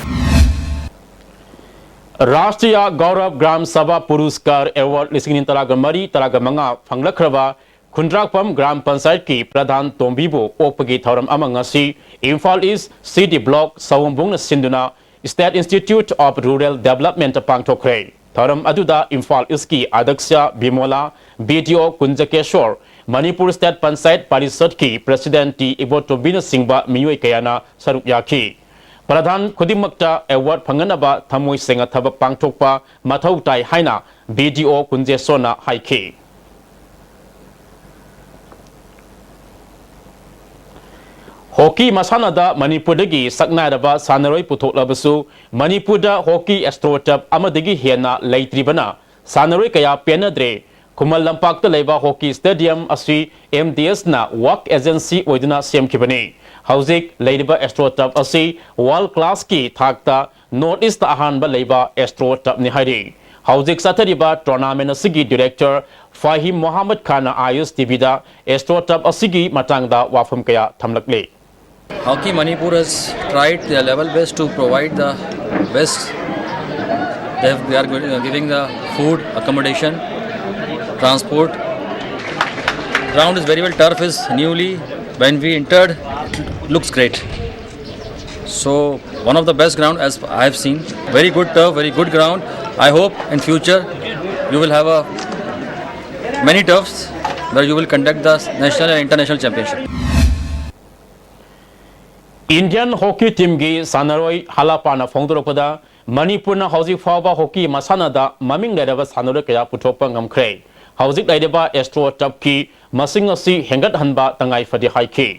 ꯔꯥꯁꯇ꯭ꯔꯤꯌꯥ ꯒꯧꯔꯕ ꯒ꯭ꯔꯥꯝ ꯁꯚꯥ ꯄꯨꯔꯨꯁꯀꯥꯔ ꯑꯦꯋꯥꯔꯗ ꯂꯤꯁꯤꯡ ꯑꯅꯤ ꯇꯔꯥꯒ ꯃꯔꯤ ꯇꯔꯥꯒ ꯃꯉꯥ ꯐꯪꯂꯛꯈ꯭ꯔꯕ ꯈꯨꯟꯗ꯭ꯔꯥꯛꯄꯝ ꯒ꯭ꯔꯥꯝ ꯄꯟꯆꯥꯌꯠꯀꯤ ꯄ꯭ꯔꯙꯥꯟ ꯇꯣꯝꯕꯤꯕꯨ ꯑꯣꯛꯄꯒꯤ ꯊꯧꯔꯝ ꯑꯃ ꯉꯁꯤ ꯏꯝꯐꯥꯜ ꯏꯁ ꯁꯤ ꯗꯤ ꯕ꯭ꯂꯣꯛ ꯁꯑꯣꯝꯕꯨꯡꯅ ꯁꯤꯟꯗꯨꯅ State Institute of Rural Development ꯄꯥꯡꯊꯣꯛꯈ꯭ꯔꯦ꯫ ꯊꯧꯔꯝ ꯑꯗꯨꯗ ꯏꯝꯐꯥꯜ ꯏꯁꯀꯤ ꯑꯗꯛꯁ꯭ꯌ ꯕꯤꯃꯣꯂꯥ, B D O Kunjakeshor, Manipur state panchayat ꯄꯥꯔꯤꯁꯠꯀꯤ ꯄ꯭ꯔꯦꯁꯤꯗꯦꯟꯠ ꯇꯤ ꯏꯕꯣꯇꯣꯝꯕꯤꯅꯆꯤꯡꯕ ꯃꯤꯑꯣꯏ ꯀꯌꯥꯅ ꯁꯔꯨꯛ ꯌꯥꯈꯤ꯫ ꯄ꯭ꯔꯙꯥꯟ ꯈꯨꯗꯤꯡꯃꯛꯇ ꯑꯦꯋꯥꯔꯗ ꯐꯪꯅꯅꯕ ꯊꯃꯣꯏ ꯁꯦꯡꯅ ꯊꯕꯛ ꯄꯥꯡꯊꯣꯛꯄ ꯃꯊꯧ ꯇꯥꯏ ꯍꯥꯏꯅ ꯕꯤ ꯗꯤ ꯑꯣ ꯀꯨꯟꯖꯦꯁꯣꯔꯅ ꯍꯥꯏꯈꯤ꯫ ꯍꯣꯀꯤ ꯃꯁꯥꯟꯅꯗ ꯃꯅꯤꯄꯨꯔꯗꯒꯤ ꯁꯛꯅꯥꯏꯔꯕ ꯁꯥꯟꯅꯔꯣꯏ ꯄꯨꯊꯣꯛꯂꯕꯁꯨ, ꯃꯅꯤꯄꯨꯔꯗ ꯍꯣꯀꯤ ꯑꯦꯁꯇ꯭ꯔꯣꯇꯔꯐ ꯑꯃꯗꯒꯤ ꯍꯦꯟꯅ ꯂꯩꯇ꯭ꯔꯤꯕꯅ ꯁꯥꯟꯅꯔꯣꯏ ꯀꯌꯥ ꯄꯦꯟꯅꯗ꯭ꯔꯦ꯫ ꯈꯨꯃꯟ ꯂꯝꯄꯥꯛꯇ ꯂꯩꯕ ꯍꯣꯀꯤ ꯁ꯭ꯇꯦꯗꯤꯌꯝ ꯑꯁꯤ ꯑꯦꯝ ꯗꯤ ꯑꯦꯁꯅ ꯋꯥꯔꯛ ꯑꯦꯖꯦꯟꯁꯤ ꯑꯣꯏꯗꯨꯅ ꯁꯦꯝꯈꯤꯕꯅꯤ꯫ ꯍꯧꯖꯤꯛ ꯂꯩꯔꯤꯕ ꯑꯦꯁꯇ꯭ꯔꯣꯇꯔꯐ ꯑꯁꯤ ꯋꯥꯔꯜꯗ ꯀ꯭ꯂꯥꯁꯀꯤ ꯊꯥꯛꯇ ꯅꯣꯔꯠ ꯏꯁꯇ ꯑꯍꯥꯟꯕ ꯂꯩꯕ ꯑꯦꯁꯇ꯭ꯔꯣꯇꯔꯐꯅꯤ ꯍꯥꯏꯔꯤ꯫ ꯍꯧꯖꯤꯛ ꯆꯠꯊꯔꯤꯕ ꯇꯣꯔꯅꯥꯃꯦꯟ ꯑꯁꯤꯒꯤ ꯗꯤꯔꯦꯛꯇꯔ ꯐꯥꯍꯤꯝ ꯃꯣꯍꯥꯃꯗ ꯈꯥꯟꯅ ꯑꯥꯏ ꯑꯦꯁ ꯇꯤ ꯚꯤꯗ ꯑꯦꯁꯇ꯭ꯔꯣꯇꯔꯐ ꯑꯁꯤꯒꯤ ꯃꯇꯥꯡꯗ ꯋꯥꯐꯝ ꯀꯌꯥ ꯊꯝꯂꯛꯂꯤ꯫ Hockey Manipur has tried their level best to provide the best. They, have, they are giving the food, accommodation, transport. Ground is very well. Turf is newly, when we entered, it looks great. So one of the best ground as I have seen. Very good turf, very good ground. I hope in future you will have a many turfs where you will conduct the national and international championship. Indian hockey ꯇꯤꯝꯒꯤ ꯁꯥꯟꯅꯔꯣꯏ ꯍꯂꯥꯄꯥꯅ ꯐꯣꯡꯗꯣꯔꯛꯄꯗ, ꯃꯅꯤꯄꯨꯔꯅ ꯍꯧꯖꯤꯛ ꯐꯥꯎꯕ hockey ꯃꯁꯥꯟꯅꯗ ꯃꯃꯤꯡ ꯂꯩꯔꯕ ꯁꯥꯟꯅꯔꯣꯏ ꯀꯌꯥ ꯄꯨꯊꯣꯛꯄ ꯉꯝꯈ꯭ꯔꯦ꯫ ꯍꯧꯖꯤꯛ ꯂꯩꯔꯤꯕ ꯑꯦꯁꯇ꯭ꯔꯣ ꯇꯔꯐꯀꯤ ꯃꯁꯤꯡ ꯑꯁꯤ ꯍꯦꯟꯒꯠꯍꯟꯕ ꯇꯉꯥꯏ ꯐꯗꯦ ꯍꯥꯏꯈꯤ꯫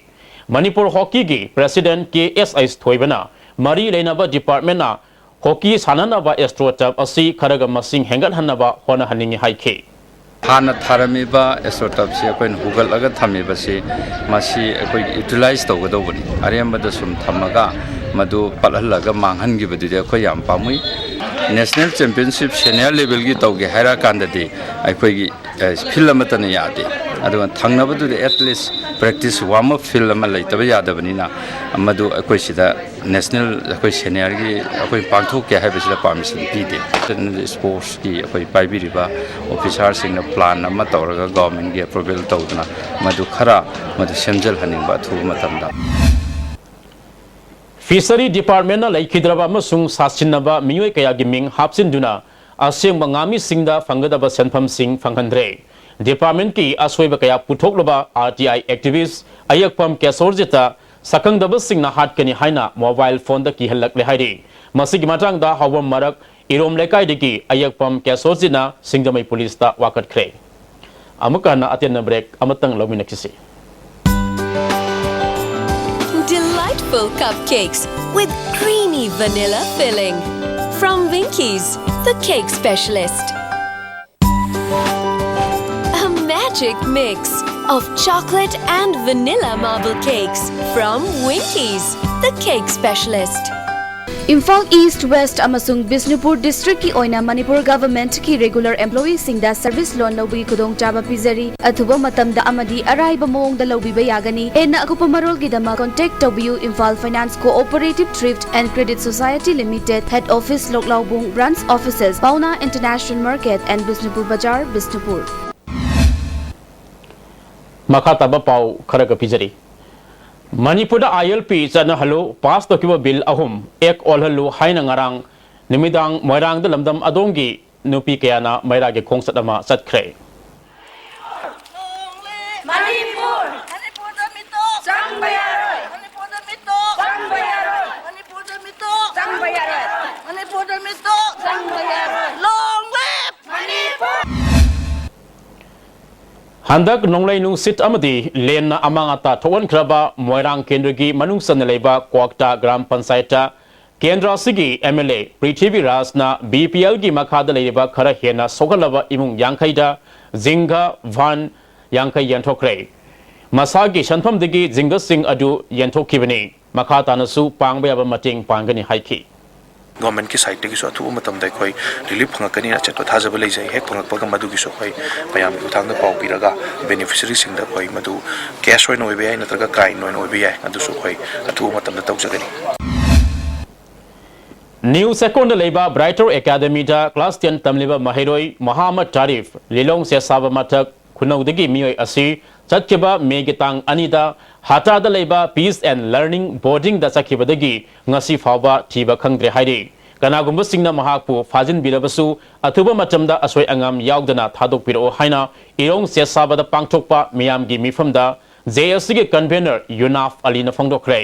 ꯃꯅꯤꯄꯨꯔ ꯍꯣꯀꯤꯒꯤ ꯄ꯭ꯔꯦꯁꯤꯗꯦꯟꯠ ꯀꯦ ꯑꯦꯁ ꯑꯩꯆ ꯊꯣꯏꯕꯅ ꯃꯔꯤ ꯂꯩꯅꯕ ꯗꯤꯄꯥꯔꯠꯃꯦꯟꯠꯅ ꯍꯣꯀꯤ ꯁꯥꯟꯅꯅꯕ ꯑꯦꯁꯇ꯭ꯔꯣ ꯇꯔꯐ ꯑꯁꯤ ꯈꯔꯒ ꯃꯁꯤꯡ ꯍꯦꯟꯒꯠꯍꯟꯅꯕ ꯍꯣꯠꯅꯍꯟꯅꯤꯡꯏ ꯍꯥꯏꯈꯤ꯫ ꯍꯥꯟꯅ ꯊꯥꯔꯝꯃꯤꯕ ꯑꯦꯁꯇ꯭ꯔꯣ ꯇꯔꯐꯁꯤ ꯑꯩꯈꯣꯏꯅ ꯍꯨꯒꯠꯂꯒ ꯊꯝꯃꯤꯕꯁꯤ, ꯃꯁꯤ ꯑꯩꯈꯣꯏꯒꯤ ꯌꯨꯇꯤꯂꯥꯏꯖ ꯇꯧꯒꯗꯧꯕꯅꯤ꯫ ꯑꯔꯦꯝꯕꯗ ꯁꯨꯝ ꯊꯝꯃꯒ ꯃꯗꯨ ꯄꯠꯍꯜꯂꯒ ꯃꯥꯡꯍꯟꯈꯤꯕꯗꯨꯗꯤ ꯑꯩꯈꯣꯏ ꯌꯥꯝ ꯄꯥꯝꯃꯨꯏ꯫ ꯅꯦꯁꯅꯦꯜ ꯆꯦꯝꯄꯤꯌꯟꯁꯤꯞ ꯁꯦꯅꯤꯌꯔ ꯂꯦꯚꯦꯜꯒꯤ ꯇꯧꯒꯦ ꯍꯥꯏꯔꯀꯥꯟꯗꯗꯤ ꯑꯩꯈꯣꯏꯒꯤ, ꯑꯦ, ꯐꯤꯜꯗ ꯑꯃꯠꯇꯅ ꯌꯥꯗꯦ꯫ ꯑꯗꯨꯒ ꯊꯪꯅꯕꯗꯨꯗ at least practice warm up field ꯑꯃ ꯂꯩꯇꯕ ꯌꯥꯗꯕꯅꯤꯅ, ꯃꯗꯨ ꯑꯩꯈꯣꯏ ꯁꯤꯗ ꯅꯦꯁꯅꯦꯜ ꯑꯩꯈꯣꯏ ꯁꯦꯅꯤꯌꯔꯒꯤ ꯑꯩꯈꯣꯏ ꯄꯥꯡꯊꯣꯛꯀꯦ ꯍꯥꯏꯕꯁꯤꯗ ꯄꯥꯔꯃꯤꯁꯟ ꯄꯤꯗꯦ꯫ ꯏꯁꯄꯣꯔꯠꯁꯀꯤ ꯑꯩꯈꯣꯏ ꯄꯥꯏꯕꯤꯔꯤꯕ ꯑꯣꯐꯤꯁꯥꯔꯁꯤꯡꯅ ꯄ꯭ꯂꯥꯟ ꯑꯃ ꯇꯧꯔꯒ ꯒꯣꯔꯃꯦꯟꯒꯤ ꯑꯦꯄ꯭ꯔꯨꯚꯦꯜ ꯇꯧꯗꯨꯅ ꯃꯗꯨ ꯈꯔ ꯃꯗꯨ ꯁꯦꯝꯖꯤꯜꯍꯟꯅꯤꯡꯕ ꯑꯊꯨꯕ ꯃꯇꯝꯗ꯫ ꯐꯤꯁꯔꯤ ꯗꯤꯄꯥꯔꯠꯃꯦꯟꯠꯅ ꯂꯩꯈꯤꯗ꯭ꯔꯕ ꯑꯃꯁꯨꯡ ꯁꯥꯁꯤꯟꯅꯕ ꯃꯤꯑꯣꯏ ꯀꯌꯥꯒꯤ ꯃꯤꯡ ꯍꯥꯞꯆꯤꯟꯗꯨꯅ ꯑꯁꯦꯡꯕ ꯉꯥꯃꯤꯁꯤꯡꯗ ꯐꯪꯒꯗꯕ ꯁꯦꯟꯐꯝꯁꯤꯡ ꯐꯪꯍꯟꯗ꯭ꯔꯦ꯫ ꯗꯤꯄꯥꯔꯠꯃꯦꯟꯠꯀꯤ ꯑꯁꯣꯏꯕ ꯀꯌꯥ ꯄꯨꯊꯣꯛꯂꯕ ꯑꯥꯔ ꯇꯤ ꯑꯥꯏ ꯑꯦꯛꯇꯤꯚꯤꯁ꯭ꯠ ꯑꯌꯦꯛꯄꯝ ꯀꯦꯁꯣꯔꯖꯤꯠꯇ ꯁꯛꯈꯪꯗꯕꯁꯤꯡꯅ ꯍꯥꯠꯀꯅꯤ ꯍꯥꯏꯅ ꯃꯣꯕꯥꯏꯜ ꯐꯣꯟꯗ ꯀꯤꯍꯜꯂꯛꯂꯦ ꯍꯥꯏꯔꯤ꯫ ꯃꯁꯤꯒꯤ ꯃꯇꯥꯡꯗ ꯍꯥꯎꯕꯝ ꯃꯔꯛ ꯏꯔꯣꯝ ꯂꯩꯀꯥꯏꯗꯒꯤ ꯑꯌꯦꯛꯄꯝ ꯀꯦꯁꯣꯔꯖꯤꯠꯅ ꯁꯤꯡꯖꯃꯩ ꯄꯨꯂꯤꯁꯇ ꯋꯥꯀꯠꯈ꯭ꯔꯦ꯫ ꯑꯃꯨꯛꯀ ꯍꯟꯅ ꯑꯇꯦꯟꯕ ꯕ꯭ꯔꯦꯛ ꯑꯃꯇꯪ ꯂꯧꯃꯤꯟꯅꯈꯤꯁꯤ꯫ Full cupcakes with creamy vanilla filling. From Winkies, the cake specialist. A magic mix of chocolate and vanilla marble cakes from Winkies, the cake specialist. Imphal east, West ꯑꯃꯁꯨꯡ ꯕꯤꯁꯅꯨꯄꯨꯔ ꯗꯤꯁꯇ꯭ꯔꯤꯛꯀꯤ ꯑꯣꯏꯅ ꯃꯅꯤꯄꯨꯔ ꯒꯚꯔꯟꯃꯦꯟꯠꯀꯤ ꯔꯤꯒꯨꯂꯔ ꯑꯦꯝꯄ꯭ꯂꯣꯌꯤꯁꯤꯡꯗ ꯁꯔꯚꯤꯁ ꯂꯣꯟ ꯂꯧꯕꯒꯤ ꯈꯨꯗꯣꯡꯆꯥꯕ ꯄꯤꯖꯔꯤ꯫ ꯑꯊꯨꯕ ꯃꯇꯝꯗ ꯑꯃꯗꯤ ꯑꯔꯥꯏꯕ ꯃꯑꯣꯡꯗ ꯂꯧꯕꯤꯕ ꯌꯥꯒꯅꯤ꯫ ꯍꯦꯟꯅ ꯑꯀꯨꯞꯄ ꯃꯔꯣꯜꯒꯤꯗꯃꯛ ꯀꯣꯟꯇꯦꯛ ꯇꯧꯕꯤꯌꯨ꯫ Imphal Finance Cooperative Thrift and Credit Society Limited, Head Office, ꯂꯣꯛꯂꯥꯎꯕꯨꯡ, Branch Offices, Paona International Market and Bishnupur Bazar, Bishnupur. ꯃꯈꯥ ꯇꯥꯕ ꯄꯥꯎ ꯈꯔꯒ ꯄꯤꯖꯔꯤ꯫ ꯃꯅꯤꯄꯨꯔꯗ ILP ꯆꯠꯅꯍꯜꯂꯨ, ꯄꯥꯁ ꯇꯧꯈꯤꯕ ꯕꯤꯜ ꯑꯍꯨꯝ ꯑꯦꯛ ꯑꯣꯜꯍꯜꯂꯨ ꯍꯥꯏꯅ ꯉꯔꯥꯡ ꯅꯨꯃꯤꯗꯥꯡ ꯃꯣꯏꯔꯥꯡꯗ ꯂꯝꯗꯝ ꯑꯗꯣꯝꯒꯤ ꯅꯨꯄꯤ ꯀꯌꯥꯅ ꯃꯩꯔꯥꯒꯤ ꯈꯣꯡꯆꯠ ꯑꯃ ꯆꯠꯈ꯭ꯔꯦ꯫ ꯃꯅꯤꯄꯨꯔ! ꯃꯅꯤꯄꯨꯔꯗ ꯃꯤꯇꯣꯞ! ꯆꯪꯕ ꯌꯥꯔꯣꯏ! ꯃꯅꯤꯄꯨꯔꯗ ꯃꯤꯇꯣꯞ! ꯆꯪꯕ ꯌꯥꯔꯣꯏ! ꯃꯅꯤꯄꯨꯔꯗ ꯃꯤꯇꯣꯞ! ꯆꯪꯕ ꯌꯥꯔꯣꯏ! ꯃꯅꯤꯄꯨꯔꯗ ꯃꯤꯇꯣꯞ! ꯆꯪꯕ ꯌꯥꯔꯣꯏ! Long live! ꯃꯅꯤꯄꯨꯔ! ꯍꯟꯗꯛ ꯅꯣꯡꯂꯩ ꯅꯨꯡꯁꯤꯠ ꯑꯃꯗꯤ ꯂꯦꯟꯅ ꯑꯃꯥꯡ ꯑꯇꯥ ꯊꯣꯛꯍꯟꯈ꯭ꯔꯕ ꯃꯣꯏꯔꯥꯡ ꯀꯦꯟꯗ꯭ꯔꯒꯤ ꯃꯅꯨꯡ ꯆꯟꯅ ꯂꯩꯕ ꯀ꯭ꯋꯥꯛꯇꯥ ꯒ꯭ꯔꯥꯝ ꯄꯟꯆꯥꯌꯠꯇ ꯀꯦꯟꯗ꯭ꯔ ꯑꯁꯤꯒꯤ MLA ꯄ꯭ꯔꯤꯊꯤꯕꯤꯔꯥꯖꯅ BPLꯒꯤ ꯃꯈꯥꯗ ꯂꯩꯔꯤꯕ ꯈꯔ ꯍꯦꯟꯅ ꯁꯣꯛꯍꯜꯂꯕ ꯏꯃꯨꯡ ꯌꯥꯡꯈꯩꯗ ꯖꯤꯡꯒ ꯚꯥꯟ ꯌꯥꯡꯈꯩ ꯌꯦꯟꯊꯣꯛꯈ꯭ꯔꯦ꯫ ꯃꯁꯥꯒꯤ ꯁꯦꯟꯐꯝꯗꯒꯤ ꯖꯤꯡꯒꯁꯤꯡ ꯑꯗꯨ ꯌꯦꯟꯊꯣꯛꯈꯤꯕꯅꯤ꯫ ꯃꯈꯥ ꯇꯥꯅꯁꯨ ꯄꯥꯡꯕ ꯌꯥꯕ ꯃꯇꯦꯡ ꯄꯥꯡꯒꯅꯤ ꯍꯥꯏꯈꯤ꯫ ꯒꯣꯔꯃꯦꯟꯠꯀꯤ ꯁꯥꯏꯠꯇꯒꯤꯁꯨ ꯑꯊꯨꯕ ꯃꯇꯝꯗ ꯑꯩꯈꯣꯏ ꯔꯤꯂꯤꯐ ꯐꯪꯉꯛꯀꯅꯤꯅ ꯑꯆꯦꯠꯄ ꯊꯥꯖꯕ ꯂꯩꯖꯩ꯫ ꯍꯦꯛ ꯐꯪꯉꯛꯄꯒ ꯃꯗꯨꯒꯤꯁꯨ ꯑꯩꯈꯣꯏ ꯃꯌꯥꯝꯒꯤ ꯈꯨꯠꯊꯥꯡꯗ ꯄꯥꯎ ꯄꯤꯔꯒ ꯕꯦꯅꯤꯐꯤꯁꯔꯤꯁꯤꯡꯗ ꯑꯩꯈꯣꯏ ꯃꯗꯨ ꯀꯦꯁ ꯑꯣꯏꯅ ꯑꯣꯏꯕ ꯌꯥꯏ, ꯅꯠꯇ꯭ꯔꯒ ꯀꯥꯏꯟ ꯑꯣꯏꯅ ꯑꯣꯏꯕ ꯌꯥꯏ, ꯑꯗꯨꯁꯨ ꯑꯩꯈꯣꯏ ꯑꯊꯨꯕ ꯃꯇꯝꯗ ꯇꯧꯖꯒꯅꯤ꯫ ꯅ꯭ꯌꯨ ꯆꯦꯛꯀꯣꯟꯗ ꯂꯩꯕ ꯕ꯭ꯔꯥꯏꯇꯔ ꯑꯦꯀꯥꯗꯃꯤꯗ ꯀ꯭ꯂꯥꯁ ꯇꯦꯟ ꯇꯝꯂꯤꯕ ꯃꯍꯩꯔꯣꯏ ꯃꯣꯍꯥꯃꯗ ꯇꯥꯔꯤꯐ ꯂꯤꯂꯣꯡ ꯆꯦꯁꯥꯕ ꯃꯊꯛ ꯈꯨꯅꯧꯗꯒꯤ ꯃꯤꯑꯣꯏ ꯑꯁꯤ ꯆꯠꯈꯤꯕ ꯃꯦꯒꯤ ꯇꯥꯡ ꯑꯅꯤꯗ ꯍꯇꯥꯗ ꯂꯩꯕ Peace and Learning Boardingꯗ ꯆꯠꯈꯤꯕꯗꯒꯤ ꯉꯁꯤ ꯐꯥꯎꯕ ꯊꯤꯕ ꯈꯪꯗ꯭ꯔꯦ ꯍꯥꯏꯔꯤ꯫ ꯀꯅꯥꯒꯨꯝꯕꯁꯤꯡꯅ ꯃꯍꯥꯛꯄꯨ ꯐꯥꯖꯤꯟꯕꯤꯔꯕꯁꯨ ꯑꯊꯨꯕ ꯃꯇꯝꯗ ꯑꯁꯣꯏ ꯑꯉꯥꯝ ꯌꯥꯎꯗꯅ ꯊꯥꯗꯣꯛꯄꯤꯔꯛꯎ ꯍꯥꯏꯅ ꯏꯔꯣꯡ ꯆꯦꯁꯥꯕꯗ ꯄꯥꯡꯊꯣꯛꯄ ꯃꯤꯌꯥꯝꯒꯤ ꯃꯤꯐꯝꯗ JACꯒꯤ ꯀꯟꯚꯦꯅꯔ ꯌꯨꯅꯥꯐ ꯑꯂꯤꯅ ꯐꯣꯡꯗꯣꯛꯈ꯭ꯔꯦ꯫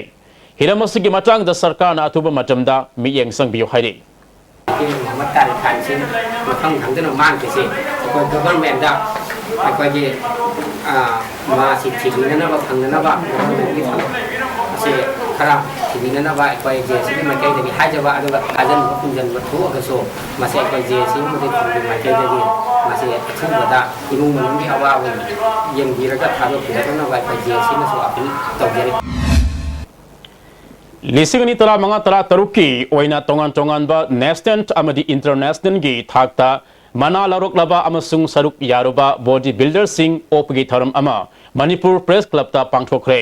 ꯍꯤꯔꯝ ꯑꯁꯤꯒꯤ ꯃꯇꯥꯡꯗ ꯁꯔꯀꯥꯔꯅ ꯑꯊꯨꯕ ꯃꯇꯝꯗ ꯃꯤꯠꯌꯦꯡ ꯆꯪꯕꯤꯌꯨ ꯍꯥꯏꯔꯤ꯫ ꯑꯩꯈꯣꯏ ꯃꯣꯍꯃꯗ ꯇꯥꯔꯤꯛ ꯈꯥꯟꯁꯤ ꯃꯐꯝ ꯈꯪꯗꯅ ꯃꯥꯡꯈꯤꯁꯤ ꯑꯩꯈꯣꯏ ꯒꯚꯔꯟꯃꯦꯟꯗ ꯑꯩꯈꯣꯏꯒꯤ, ꯑ, ꯃꯥꯁꯤ ꯊꯤꯕꯤꯅꯅꯕ, ꯐꯪꯅꯅꯕ ꯒꯚꯔꯟꯃꯦꯟꯒꯤ ꯊꯕꯛ ꯈꯔ ꯊꯤꯕꯤꯅꯅꯕ ꯑꯩꯈꯣꯏ ꯖꯦ ꯑꯦ ꯁꯤꯒꯤ ꯃꯥꯏꯀꯩꯗꯒꯤ ꯍꯥꯏꯖꯕ, ꯑꯗꯨꯒ ꯊꯥꯖꯟꯕ ꯈꯨꯝꯖꯟꯕ ꯊꯣꯛꯑꯒꯁꯨ ꯃꯁꯤ ꯑꯩꯈꯣꯏ ꯖꯦ ꯑꯦ ꯁꯤꯒꯤ ꯃꯥꯏꯀꯩꯗꯒꯤ ꯃꯁꯤ ꯑꯊꯨꯕꯗ ꯏꯃꯨꯡ ꯃꯅꯨꯡꯒꯤ ꯑꯋꯥꯕ ꯌꯦꯡꯕꯤꯔꯒ ꯊꯥꯗꯣꯛꯄꯤꯔꯛꯅꯕ ꯑꯩꯈꯣꯏ ꯖꯦ ꯑꯦ ꯁꯤꯅꯁꯨ ꯑꯥꯄꯤꯜ ꯇꯧꯖꯔꯤ꯫ ꯂꯤꯁꯤꯡ ꯑꯅꯤ ꯇꯔꯥꯃꯉꯥ ꯇꯔꯥꯇꯔꯨꯛꯀꯤ ꯑꯣꯏꯅ ꯇꯣꯉꯥꯟ ꯇꯣꯉꯥꯟꯕ ꯅꯦꯁꯅꯦꯜ ꯑꯃꯗꯤ ꯏꯟꯇꯔꯅꯦꯁꯅꯦꯜꯒꯤ ꯊꯥꯛꯇ ꯃꯅꯥ ꯂꯧꯔꯛꯂꯕ ꯑꯃꯁꯨꯡ ꯁꯔꯨꯛ ꯌꯥꯔꯨꯕ ꯕꯣꯗꯤ ꯕꯤꯜꯗꯔꯁꯤꯡ ꯑꯣꯛꯄꯒꯤ ꯊꯧꯔꯝ ꯑꯃ ꯃꯅꯤꯄꯨꯔ ꯄ꯭ꯔꯦꯁ ꯀ꯭ꯂꯕꯇ ꯄꯥꯡꯊꯣꯛꯈ꯭ꯔꯦ꯫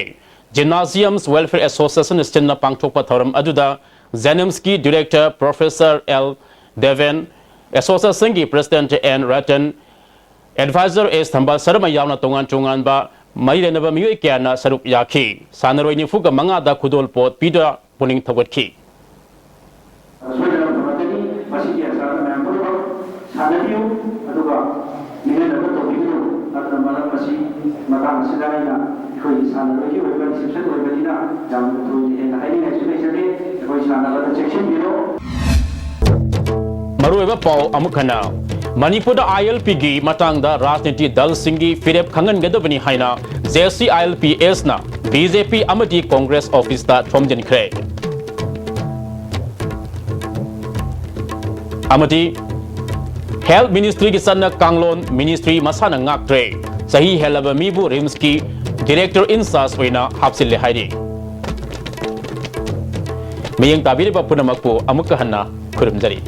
ꯖꯤꯝꯅꯥꯖꯤꯌꯝꯁ ꯋꯦꯜꯐꯤꯌꯔ ꯑꯦꯁꯣꯁꯤꯌꯦꯁꯟ ꯁ꯭ꯇꯦꯝꯅ ꯄꯥꯡꯊꯣꯛꯄ ꯊꯧꯔꯝ ꯑꯗꯨꯗ ꯖꯦꯅꯤꯝꯁꯀꯤ ꯗꯤꯔꯦꯛꯇꯔ ꯄ꯭ꯔꯣꯐꯦꯁꯔ ꯑꯦꯜ ꯗꯦꯕꯦꯟ, ꯑꯦꯁꯣꯁꯤꯌꯦꯁꯟꯒꯤ president N Ratan, adviser S Thambal Sharma ꯌꯥꯎꯅ ꯇꯣꯉꯥꯟ ꯇꯣꯉꯥꯟꯕ ꯃꯔꯤ ꯂꯩꯅꯕ ꯃꯤꯑꯣꯏ ꯀꯌꯥꯅ ꯁꯔꯨꯛ ꯌꯥꯈꯤ꯫ ꯁꯥꯟꯅꯔꯣꯏ ꯅꯤꯐꯨꯒ ꯃꯉꯥꯗ ꯈꯨꯗꯣꯜꯄꯣꯠ ꯄꯤꯗꯨꯅ ꯄꯨꯛꯅꯤꯡ ꯊꯧꯒꯠꯈꯤ꯫ ꯁꯣꯏꯗꯅ ꯐꯪꯂꯛꯀꯅꯤ꯫ ꯃꯁꯤꯒꯤ ꯑꯆꯥꯔ ꯃꯌꯥꯝ ꯄꯨꯝꯅꯃꯛ ꯁꯥꯟꯅꯕꯤꯌꯨ, ꯑꯗꯨꯒ ꯅꯤꯡꯍꯟꯅꯕ ꯇꯧꯕꯤꯒꯅꯨ꯫ ꯑꯗꯨꯅ ꯃꯔꯝ ꯑꯁꯤ ꯃꯇꯥꯡ ꯑꯁꯤꯗ ꯑꯩꯅ ꯑꯩꯈꯣꯏꯒꯤ ꯁꯥꯟꯅꯔꯣꯏꯒꯤ ꯑꯣꯏꯕ ꯔꯤꯁꯦꯞꯁꯟ ꯑꯣꯏꯕꯅꯤꯅ ꯌꯥꯝꯅ ꯊꯣꯏꯅ ꯍꯦꯟꯅ ꯍꯥꯏꯅꯤꯡꯉꯥꯏꯁꯨ ꯂꯩꯖꯗꯦ꯫ ꯑꯩꯈꯣꯏ ꯁꯥꯟꯅꯕꯗ ꯆꯦꯛꯁꯤꯟꯕꯤꯔꯣ꯫ ꯃꯔꯨꯑꯣꯏꯕ ꯄꯥꯎ ꯑꯃꯨꯛ ꯍꯟꯅ꯫ ꯃꯅꯤꯄꯨꯔꯗ ꯑꯥꯏ ꯑꯦꯜ ꯄꯤꯒꯤ ꯃꯇꯥꯡꯗ ꯔꯥꯖꯅꯤꯇꯤ ꯗꯜꯁꯤꯡꯒꯤ ꯐꯤꯔꯦꯞ ꯈꯪꯍꯟꯒꯗꯕꯅꯤ ꯍꯥꯏꯅ J C I L P ꯑꯦꯁꯅ ꯕꯤ ꯖꯦ ꯄꯤ ꯑꯃꯗꯤ ꯀꯣꯡꯒ꯭ꯔꯦꯁ ꯑꯣꯐꯤꯁꯇ ꯊꯣꯝꯖꯤꯟꯈ꯭ꯔꯦ꯫ ꯑꯃꯗꯤ ꯍꯦꯜꯊ ꯃꯤꯅꯤꯁꯇ꯭ꯔꯤꯒꯤ ꯆꯠꯅ ꯀꯥꯡꯂꯣꯟ ꯃꯤꯅꯤꯁꯇ꯭ꯔꯤ ꯃꯁꯥꯅ ꯉꯥꯛꯇ꯭ꯔꯦ꯫ ꯆꯍꯤ ꯍꯦꯜꯂꯕ ꯃꯤꯕꯨ ꯔꯤꯝꯁꯀꯤ ꯗꯤꯔꯦꯛꯇꯔ ꯏꯟ ꯆꯥꯔꯖ ꯑꯣꯏꯅ ꯍꯥꯞꯆꯤꯜꯂꯦ ꯍꯥꯏꯔꯤ꯫ ꯃꯤꯠꯌꯦꯡ ꯇꯥꯕꯤꯔꯤꯕ ꯄꯨꯝꯅꯃꯛꯄꯨ ꯑꯃꯨꯛꯀ ꯍꯟꯅ ꯈꯨꯔꯨꯝꯖꯔꯤ꯫